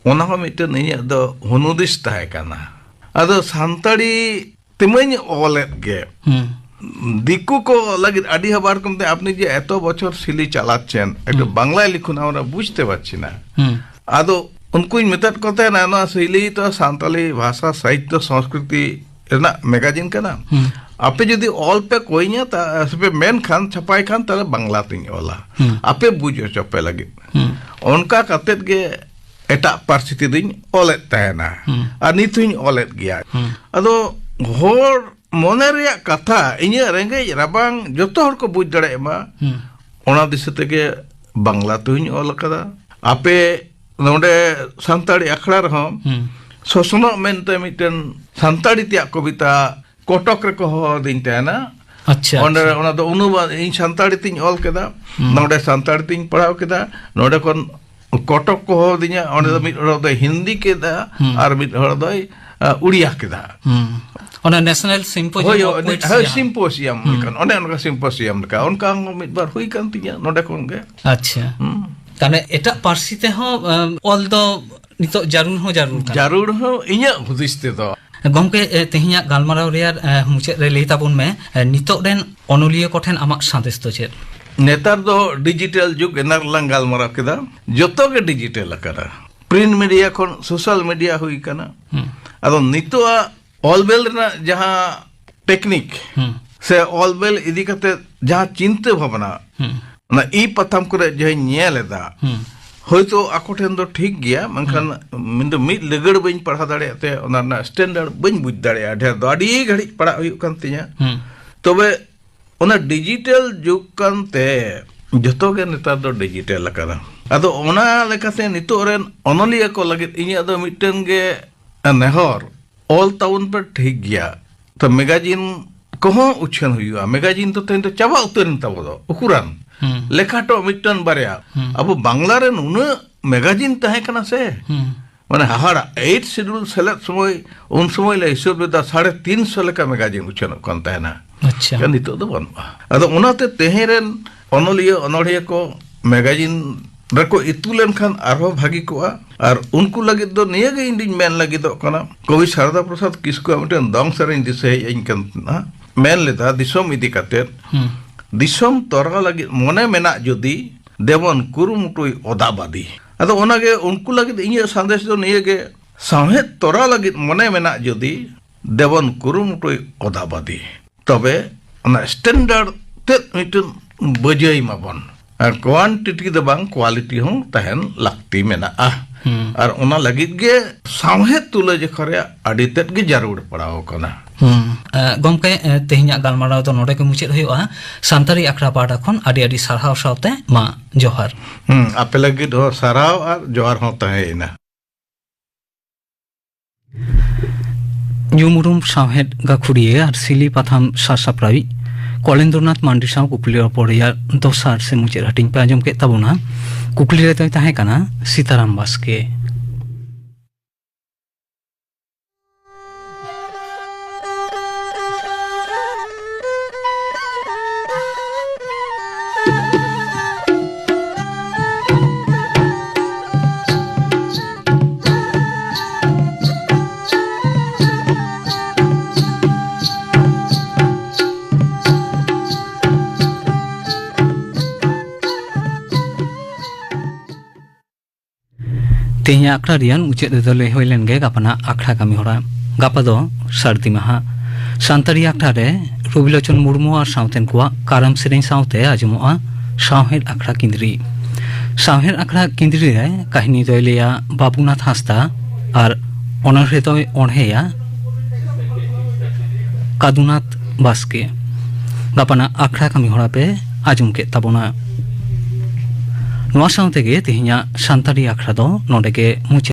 ᱚᱱᱟ ᱦᱚᱸ ᱢᱤᱫᱴᱮᱱ ᱤᱧᱟᱹᱜ ᱫᱚ ᱦᱩᱱᱩᱫᱤᱥ ᱛᱟᱦᱮᱸ ᱠᱟᱱᱟ᱾ ᱟᱫᱚ ᱥᱟᱱᱛᱟᱲᱤ ᱛᱮᱢᱟᱹᱧ ᱚᱞᱮᱫ ᱜᱮ᱾ ᱦᱩᱸ᱾ ᱫᱤᱠᱩ ᱠᱚ ᱞᱟᱹᱜᱤᱫ ᱟᱹᱰᱤ ᱦᱚᱲ ᱠᱚ ᱢᱮᱛᱟᱜᱼᱟ, "আপনি যে এত বছর সিলি চালাচ্ছেন, একটু হুম। বাংলায় লিখুন, আমরা বুঝতে পারছি না।" হুম। ᱟᱫᱚ ᱩᱱᱠᱩᱧ ᱢᱮᱛᱟᱫ ᱠᱚ ᱛᱟᱦᱮᱱᱟ, "ᱱᱚᱣᱟ ᱥᱤᱞᱤ ᱫᱚ ᱥᱟᱱᱛᱟᱲᱤ ᱵᱷᱟᱥᱟ, ᱥᱟᱦᱤᱛᱛᱚ, ᱥᱚᱝᱥᱠᱨᱤᱛᱤ ᱨᱮᱱᱟᱜ ᱢᱮᱜᱟᱡᱤᱱ ᱠᱟᱱᱟ᱾ ᱦᱩᱸ᱾ ᱟᱯᱮ ᱡᱩᱫᱤ ᱚᱞ ᱯᱮ ᱠᱚᱭᱤᱧᱟ, ᱛᱟ-, ᱥᱮᱯᱮ ᱢᱮᱱᱠᱷᱟᱱ, ᱪᱷᱟᱯᱟᱭ ᱠᱷᱟᱱ, ᱛᱟᱦᱞᱮ ᱵᱟᱝᱞᱟ ᱛᱤᱧ ᱚᱞᱟ, ᱦᱩᱸ᱾ ᱟᱯᱮ ᱵᱩᱡᱽ ᱦᱚᱪᱚ ᱯᱮ ᱞᱟᱹᱜᱤᱫ᱾" ᱦᱩᱸ᱾ ᱚᱱᱠᱟ ᱠᱟᱛᱮᱫ ᱜᱮ ᱮᱴᱟᱜ ᱯᱟᱹᱨᱥᱤ ᱛᱮᱫᱚᱧ ᱚᱞᱮᱫ ᱛᱟᱦᱮᱱᱟ᱾ ᱦᱩᱸ᱾ ᱟᱨ ᱱᱤᱛ ᱦᱚᱸᱧ ᱚᱞᱮᱫ ᱜᱮᱭᱟ᱾ ᱦᱩᱸ᱾ ᱟᱫᱚ ᱦᱚᱲ ᱢᱚᱱᱮ ᱨᱮᱭᱟᱜ ᱠᱟᱛᱷᱟ, ᱤᱧᱟᱹᱜ ᱨᱮᱸᱜᱮᱡ ᱨᱟᱵᱟᱝ ᱡᱚᱛᱚ ᱦᱚᱲ ᱠᱚ ᱵᱩᱡᱽ ᱫᱟᱲᱮᱭᱟᱜ ᱢᱟ, ᱦᱩᱸ᱾ ᱚᱱᱟ ᱫᱤᱥᱟᱹ ᱛᱮᱜᱮ ᱵᱟᱝᱞᱟ ᱛᱮᱦᱚᱧ ᱚᱞ ᱟᱠᱟᱫᱟ᱾ ᱟᱯᱮ ᱱᱚᱰᱮ ᱥᱟᱱᱛᱟᱲᱤ ᱟᱠᱷᱲᱟ ᱨᱮᱦᱚᱸ ᱦᱩᱸ᱾ ᱥᱚᱥᱱᱚᱜ ᱢᱮᱱᱛᱮ ᱢᱤᱫᱴᱮᱱ ᱥᱟᱱᱛᱟᱲᱤ ᱛᱮᱭᱟᱜ ᱠᱚᱵᱤᱛᱟ ᱠᱚᱴᱚᱠ ᱨᱮᱠᱚ ᱦᱚᱦᱚ ᱟᱹᱫᱤᱧ ᱛᱟᱦᱮᱱᱟ᱾ ᱟᱪᱪᱷᱟ, ᱚᱸᱰᱮ ᱟᱪᱪᱷᱟ᱾ ᱚᱱᱟ ᱫᱚ ᱚᱱᱩᱵᱟᱫ ᱤᱧ ᱥᱟᱱᱛᱟᱲᱤ ᱛᱤᱧ ᱚᱞ ᱠᱮᱫᱟ᱾ ᱦᱩᱸ᱾ ᱱᱚᱰᱮ ᱥᱟᱱᱛᱟᱲᱤ ᱛᱤᱧ ᱯᱟᱲᱦᱟᱣ ᱠᱮᱫᱟ᱾ ᱱᱚᱰᱮ ᱠᱷᱚᱱ ᱠᱚᱴᱚᱠ ᱠᱚ ᱦᱚᱦᱚ ᱟᱹᱫᱤᱧᱟ᱾ ᱚᱸᱰᱮ ᱫᱚ ᱦᱩᱸ᱾ ᱢᱤᱫ ᱦᱚᱲ ᱫᱚᱭ ᱦᱤᱱᱫᱤ ᱠᱮᱫᱟ ᱦᱩᱸ᱾ ᱟᱨ ᱢᱤᱫ ᱦᱚᱲ ᱫᱚᱭ, ᱟ, ᱩᱲᱤᱭᱟ ᱠᱮᱫᱟ᱾ ᱦᱩᱸ᱾ ᱚᱱᱟ National Symposium ᱦᱳᱭ, of ᱦᱳᱭ, Poets ᱦᱳᱭ, ᱡᱟᱦᱟᱸ᱾ Symposium ᱦᱩᱸ᱾ ᱞᱮᱠᱟᱱ, ᱚᱱᱮ ᱚᱱᱠᱟ symposium ᱞᱮᱠᱟ, ᱚᱱᱠᱟ ᱦᱚᱸ ᱢᱤᱫ ᱵᱟᱨ ᱦᱩᱭ ᱠᱟᱱ ᱛᱤᱧᱟ ᱱᱚᱰᱮ ᱠᱷᱚᱱ ᱜᱮ᱾ ᱟᱪᱪᱷᱟ᱾ ᱦᱩᱸ᱾ ᱛᱟᱦᱞᱮ ᱮᱴᱟᱜ ᱯᱟᱹᱨᱥᱤ ᱛᱮᱦᱚᱸ, ᱮᱢ, ᱚᱞ ᱫᱚ ᱱᱤᱛᱚᱜ ᱡᱟᱹᱨᱩᱲ ᱦᱚᱸ ᱡᱟᱹᱨᱩᱲ ᱠᱟᱱᱟ᱾ ᱡᱟᱹᱨᱩᱲ ᱦᱚᱸ ᱤᱧᱟᱹᱜ ᱦᱩᱫᱤᱥ ᱛᱮᱫᱚ᱾ ᱜᱚᱢᱠᱮ, ᱮ, ᱛᱮᱦᱮᱧᱟᱜ ᱜᱟᱞᱢᱟᱨᱟᱣ ᱨᱮᱭᱟᱜ, ᱮ, ᱢᱩᱪᱟᱹᱫ ᱨᱮ ᱞᱟᱹᱭ ᱛᱟᱵᱚᱱ ᱢᱮ, ᱮ, ᱱᱤᱛᱚᱜ ᱨᱮᱱ ᱚᱱᱚᱞᱤᱭᱟᱹ ᱠᱚᱴᱷᱮᱱ ᱟᱢᱟᱜ ᱥᱟᱸᱫᱮᱥ ᱫᱚ ᱪᱮᱫ? ᱱᱮᱛᱟᱨ ᱫᱚ digital ᱡᱩᱜᱽ, ᱮᱱᱟᱝ ᱨᱮᱞᱟᱝ ᱜᱟᱞᱢᱟᱨᱟᱣ ᱠᱮᱫᱟ, ᱡᱚᱛᱚ ᱜᱮ digital ᱟᱠᱟᱱᱟ᱾ Print media ᱠᱷᱚᱱ social media ᱦᱩᱭ ᱟᱠᱟᱱᱟ᱾ ᱦᱩᱸ᱾ ᱟᱫᱚ ᱱᱤᱛᱚᱜᱟᱜ ᱚᱞᱵᱮᱞ ᱨᱮᱱᱟᱜ ᱡᱟᱦᱟᱸ technique ᱦᱩᱸ᱾ ᱥᱮ ᱚᱞᱵᱮᱞ ᱤᱫᱤ ᱠᱟᱛᱮ ᱡᱟᱦᱟᱸ ᱪᱤᱱᱛᱟᱹ ᱵᱷᱟᱵᱽᱱᱟ, ᱦᱩᱸ᱾ ᱚᱱᱟ ᱤ ᱯᱟᱛᱷᱟᱢ ᱠᱚᱨᱮ ᱡᱟᱦᱟᱸᱧ ᱧᱮᱞ ᱮᱫᱟ, ᱦᱩᱸ᱾ ᱦᱳᱭᱛᱳ ᱟᱠᱚ ᱴᱷᱮᱱ ᱫᱚ ᱴᱷᱤᱠ ᱜᱮᱭᱟ, ᱢᱮᱱᱠᱷᱟᱱ ᱦᱩᱸ᱾ ᱢᱮᱱᱫᱚ ᱢᱤᱫ ᱞᱮᱜᱟᱹᱲ ᱵᱟᱹᱧ ᱯᱟᱲᱦᱟᱣ ᱫᱟᱲᱮᱭᱟᱜ ᱛᱮ ᱚᱱᱟ ᱨᱮᱱᱟᱜ standard ᱵᱟᱹᱧ ᱵᱩᱡᱽ ᱫᱟᱲᱮᱭᱟᱜᱼᱟ᱾ ᱰᱷᱮᱨ ᱫᱚ ᱟᱹᱰᱤ ᱜᱷᱟᱹᱲᱤᱡ ᱯᱟᱲᱦᱟᱜ ᱦᱩᱭᱩᱜ ᱠᱟᱱ ᱛᱤᱧᱟ᱾ ᱦᱩᱸ᱾ ᱛᱚᱵᱮ ᱚᱱᱟ digital ᱡᱩᱜᱽ ᱠᱟᱱᱛᱮ ᱡᱚᱛᱚ ᱜᱮ ᱱᱮᱛᱟᱨ ᱫᱚ digital ᱟᱠᱟᱱᱟ᱾ ᱟᱫᱚ ᱚᱱᱟ ᱞᱮᱠᱟᱛᱮ ᱱᱤᱛᱚᱜ ᱨᱮᱱ ᱚᱱᱚᱞᱤᱭᱟᱹ ᱠᱚ ᱞᱟᱹᱜᱤᱫ ᱤᱧᱟᱹᱜ ᱫᱚ ᱢᱤᱫᱴᱮᱱ ᱜᱮ ᱱᱮᱦᱚᱨ, ᱚᱞ ᱛᱟᱵᱚᱱ ᱯᱮ ᱴᱷᱤᱠ ᱜᱮᱭᱟ, ᱛᱚ magazine ᱠᱚᱦᱚᱸ ᱩᱪᱷᱟᱹᱱ ᱦᱩᱭᱩᱜᱼᱟ᱾ Magazine ᱫᱚ ᱛᱮᱦᱮᱧ ᱫᱚ ᱪᱟᱵᱟ ᱩᱛᱟᱹᱨ ᱮᱱ ᱛᱟᱵᱚ ᱫᱚ, ᱩᱠᱩᱨᱟᱱ ᱦᱩᱸ᱾ ᱞᱮᱠᱷᱟᱴᱚᱜ ᱢᱤᱫᱴᱮᱱ ᱵᱟᱨᱭᱟ᱾ ᱦᱩᱸ᱾ ᱟᱵᱚ ᱵᱟᱝᱞᱟ ᱨᱮ ᱱᱩᱱᱟᱹᱜ magazine ᱛᱟᱦᱮᱸ ᱠᱟᱱᱟ ᱥᱮ, ᱦᱩᱸ᱾ ᱢᱟᱱᱮ ᱦᱟᱦᱟᱲᱟ᱾ Eighth Schedule ᱥᱮᱞᱮᱫ ᱥᱚᱢᱚᱭ, ᱩᱱ ᱥᱚᱢᱚᱭ ᱞᱮ ᱦᱤᱥᱟᱹᱵ ᱞᱮᱫᱟ, ᱥᱟᱲᱮ ᱛᱤᱱ ᱥᱚ ᱞᱮᱠᱟ magazine ᱩᱪᱷᱟᱹᱱᱚᱜ ᱠᱟᱱ ᱛᱟᱦᱮᱱᱟ᱾ ᱟᱪᱪᱷᱟ᱾ ᱱᱤᱛᱚᱜ ᱫᱚ ᱵᱟᱹᱱᱩᱜᱼᱟ᱾ ᱟᱫᱚ ᱚᱱᱟᱛᱮ ᱛᱮᱦᱮᱧ ᱨᱮᱱ ᱚᱱᱚᱞᱤᱭᱟᱹ, ᱚᱱᱚᱲᱦᱤᱭᱟᱹ ᱠᱚ magazine ᱨᱮᱠᱚ ᱤᱛᱩ ᱞᱮᱱᱠᱷᱟᱱ ᱟᱨᱦᱚᱸ ᱵᱷᱟᱹᱜᱤ ᱠᱚᱜᱼᱟ᱾ ᱟᱨ ᱩᱱᱠᱩ ᱞᱟᱹᱜᱤᱫ ᱫᱚ ᱱᱤᱭᱟᱹ ᱜᱮ ᱤᱧ ᱫᱩᱧ ᱢᱮᱱ ᱞᱟᱹᱜᱤᱫᱚᱜ ᱠᱟᱱᱟ, ᱠᱚᱵᱤ ᱥᱟᱨᱚᱫᱟ ᱯᱨᱚᱥᱟᱫᱽ ᱠᱤᱥᱠᱩᱣᱟᱜ ᱢᱤᱫᱴᱮᱱ ᱫᱚᱝ ᱥᱮᱨᱮᱧ ᱫᱤᱥᱟᱹ ᱦᱮᱡ ᱟᱹᱧ ᱠᱟᱱᱟ, ᱢᱮᱱ ᱞᱮᱫᱟ, ᱫᱤᱥᱚᱢ ᱤᱫᱤ ᱠᱟᱛᱮᱫ, ᱦᱩᱸ᱾ "ᱫᱤᱥᱚᱢ ᱛᱚᱨᱟᱣ ᱞᱟᱹᱜᱤᱫ ᱢᱚᱱᱮ ᱢᱮᱱᱟᱜ ᱡᱩᱫᱤ, ᱫᱮᱵᱚᱱ ᱠᱩᱨᱩᱢᱩᱴᱩᱭ ᱚᱫᱟᱵᱟᱫᱤ᱾" ᱟᱫᱚ ᱚᱱᱟᱜᱮ ᱩᱱᱠᱩ ᱞᱟᱹᱜᱤᱫ ᱤᱧᱟᱹᱜ ᱥᱟᱸᱫᱮᱥ ᱫᱚ ᱱᱤᱭᱟᱹ ᱜᱮ, ᱥᱟᱶᱦᱮᱫ ᱛᱚᱨᱟᱣ ᱞᱟᱹᱜᱤᱫ ᱢᱚᱱᱮ ᱢᱮᱱᱟᱜ ᱡᱩᱫᱤ, ᱫᱮᱵᱚᱱ ᱠᱩᱨᱩᱢᱩᱴᱩᱭ ᱚᱫᱟᱵᱟᱫᱤ᱾ ᱛᱚᱵᱮ ᱚᱱᱟ standard ᱛᱮᱫ ᱢᱤᱫᱴᱮᱱ ᱵᱟᱹᱡᱟᱹᱭ ᱢᱟᱵᱚᱱ᱾ ᱟᱨ quantity ᱫᱚ ᱵᱟᱝ, quality ᱦᱚᱸ ᱛᱟᱦᱮᱱ ᱞᱟᱹᱠᱛᱤ ᱢᱮᱱᱟᱜᱼᱟ᱾ ᱦᱩᱸ᱾ ᱟᱨ ᱚᱱᱟ ᱞᱟᱹᱜᱤᱫ ᱜᱮ ᱥᱟᱶᱦᱮᱫ ᱛᱩᱞᱟᱹᱡᱚᱠᱷᱟ ᱨᱮᱭᱟᱜ ᱟᱹᱰᱤ ᱛᱮᱫ ᱜᱮ ᱡᱟᱹᱨᱩᱲ ᱯᱟᱲᱟᱣ ᱟᱠᱟᱱᱟ᱾ ᱦᱩᱸ᱾ ᱮ, ᱜᱚᱢᱠᱮ, ᱮ, ᱛᱮᱦᱮᱧᱟᱜ ᱜᱟᱞᱢᱟᱨᱟᱣ ᱫᱚ ᱱᱚᱰᱮ ᱜᱮ ᱢᱩᱪᱟᱹᱫ ᱦᱩᱭᱩᱜᱼᱟ᱾ ᱥᱟᱱᱛᱟᱲᱤ ᱟᱠᱷᱲᱟ ᱯᱟᱦᱴᱟ ᱠᱷᱚᱱ ᱟᱹᱰᱤ ᱟᱹᱰᱤ ᱥᱟᱨᱦᱟᱣ ᱥᱟᱶᱛᱮ ᱢᱟ ᱡᱚᱦᱟᱨ᱾ ᱦᱩᱸ, ᱟᱯᱮ ᱞᱟᱹᱜᱤᱫ ᱦᱚᱸ ᱥᱟᱨᱦᱟᱣ ᱟᱨ ᱡᱚᱦᱟᱨ ᱦᱚᱸ ᱛᱟᱦᱮᱸᱭᱮᱱᱟ᱾ ᱧᱩᱢ ᱩᱨᱩᱢ ᱥᱟᱶᱦᱮᱫ ᱜᱟᱹᱠᱷᱩᱲᱤᱭᱟᱹ ᱟᱨ ᱥᱤᱞᱤ ᱯᱟᱛᱷᱟᱢ ᱥᱟᱥᱟᱯᱲᱟᱣᱤᱡ ᱠᱚᱞᱮᱱᱫᱨᱚᱱᱟᱛᱷ ᱢᱟᱱᱰᱤ ᱥᱟᱶ ᱠᱩᱠᱞᱤ ᱨᱚᱯᱚᱲ ᱨᱮᱭᱟᱜ ᱫᱚᱥᱟᱨ ᱥᱮ ᱢᱩᱪᱟᱹᱫ ᱦᱟᱹᱴᱤᱧ ᱯᱮ ᱟᱸᱡᱚᱢ ᱠᱮᱫ ᱛᱟᱵᱚᱱᱟ᱾ ᱠᱩᱠᱞᱤ ᱨᱮᱫᱚᱭ ᱛᱟᱦᱮᱸ ᱠᱟᱱᱟ ᱥᱤᱛᱟᱨᱟᱢ ᱵᱟᱥᱠᱮ᱾ ᱛᱮᱦᱮᱧᱟᱜ ᱟᱠᱷᱲᱟ ᱨᱮᱭᱟᱜ ᱢᱩᱪᱟᱹᱫ ᱨᱮᱫᱚ ᱞᱟᱹᱭ ᱦᱩᱭ ᱞᱮᱱ ᱜᱮ ᱜᱟᱯᱟᱱᱟᱜ ᱟᱠᱷᱲᱟ ᱠᱟᱹᱢᱤ ᱦᱚᱨᱟ᱾ ᱜᱟᱯᱟ ᱫᱚ ᱥᱟᱹᱨᱫᱤ ᱢᱟᱦᱟ᱾ ᱥᱟᱱᱛᱟᱲᱤ ᱟᱠᱷᱲᱟ ᱨᱮ ᱨᱚᱵᱤᱞᱳᱪᱚᱱ ᱢᱩᱨᱢᱩ ᱟᱨ ᱥᱟᱶᱛᱮᱱ ᱠᱚᱣᱟᱜ ᱠᱟᱨᱟᱢ ᱥᱮᱨᱮᱧ ᱥᱟᱶᱛᱮ ᱟᱸᱡᱚᱢᱚᱜᱼᱟ ᱥᱟᱶᱦᱮᱫ ᱟᱠᱷᱲᱟ ᱠᱤᱸᱫᱽᱨᱤ᱾ ᱥᱟᱶᱦᱮᱫ ᱟᱠᱷᱲᱟ ᱠᱤᱸᱫᱽᱨᱤ ᱨᱮ ᱠᱟᱹᱦᱱᱤ ᱫᱚᱭ ᱞᱟᱹᱭᱟ ᱵᱟᱵᱩᱱᱟᱛᱷ ᱦᱟᱸᱥᱫᱟ ᱟᱨ ᱚᱱᱚᱬᱦᱮ ᱫᱚᱭ ᱚᱬᱦᱮᱭᱟ ᱠᱟᱫᱩᱱᱟᱛᱷ ᱵᱟᱥᱠᱮ᱾ ᱜᱟᱯᱟᱱᱟᱜ ᱟᱠᱷᱲᱟ ᱠᱟᱹᱢᱤ ᱦᱚᱨᱟ ᱯᱮ ᱟᱸᱡᱚᱢ ᱠᱮᱫ ᱛᱟᱵᱚᱱᱟ᱾ ᱱᱚᱣᱟ ᱥᱟᱶ ᱛᱮᱜᱮ ᱛᱮᱦᱮᱧᱟᱜ ᱥᱟᱱᱛᱟᱲᱤ ᱟᱠᱷᱲᱟ ᱫᱚ ᱱᱚᱰᱮ ᱜᱮ ᱢᱩᱪᱟᱹᱫ᱾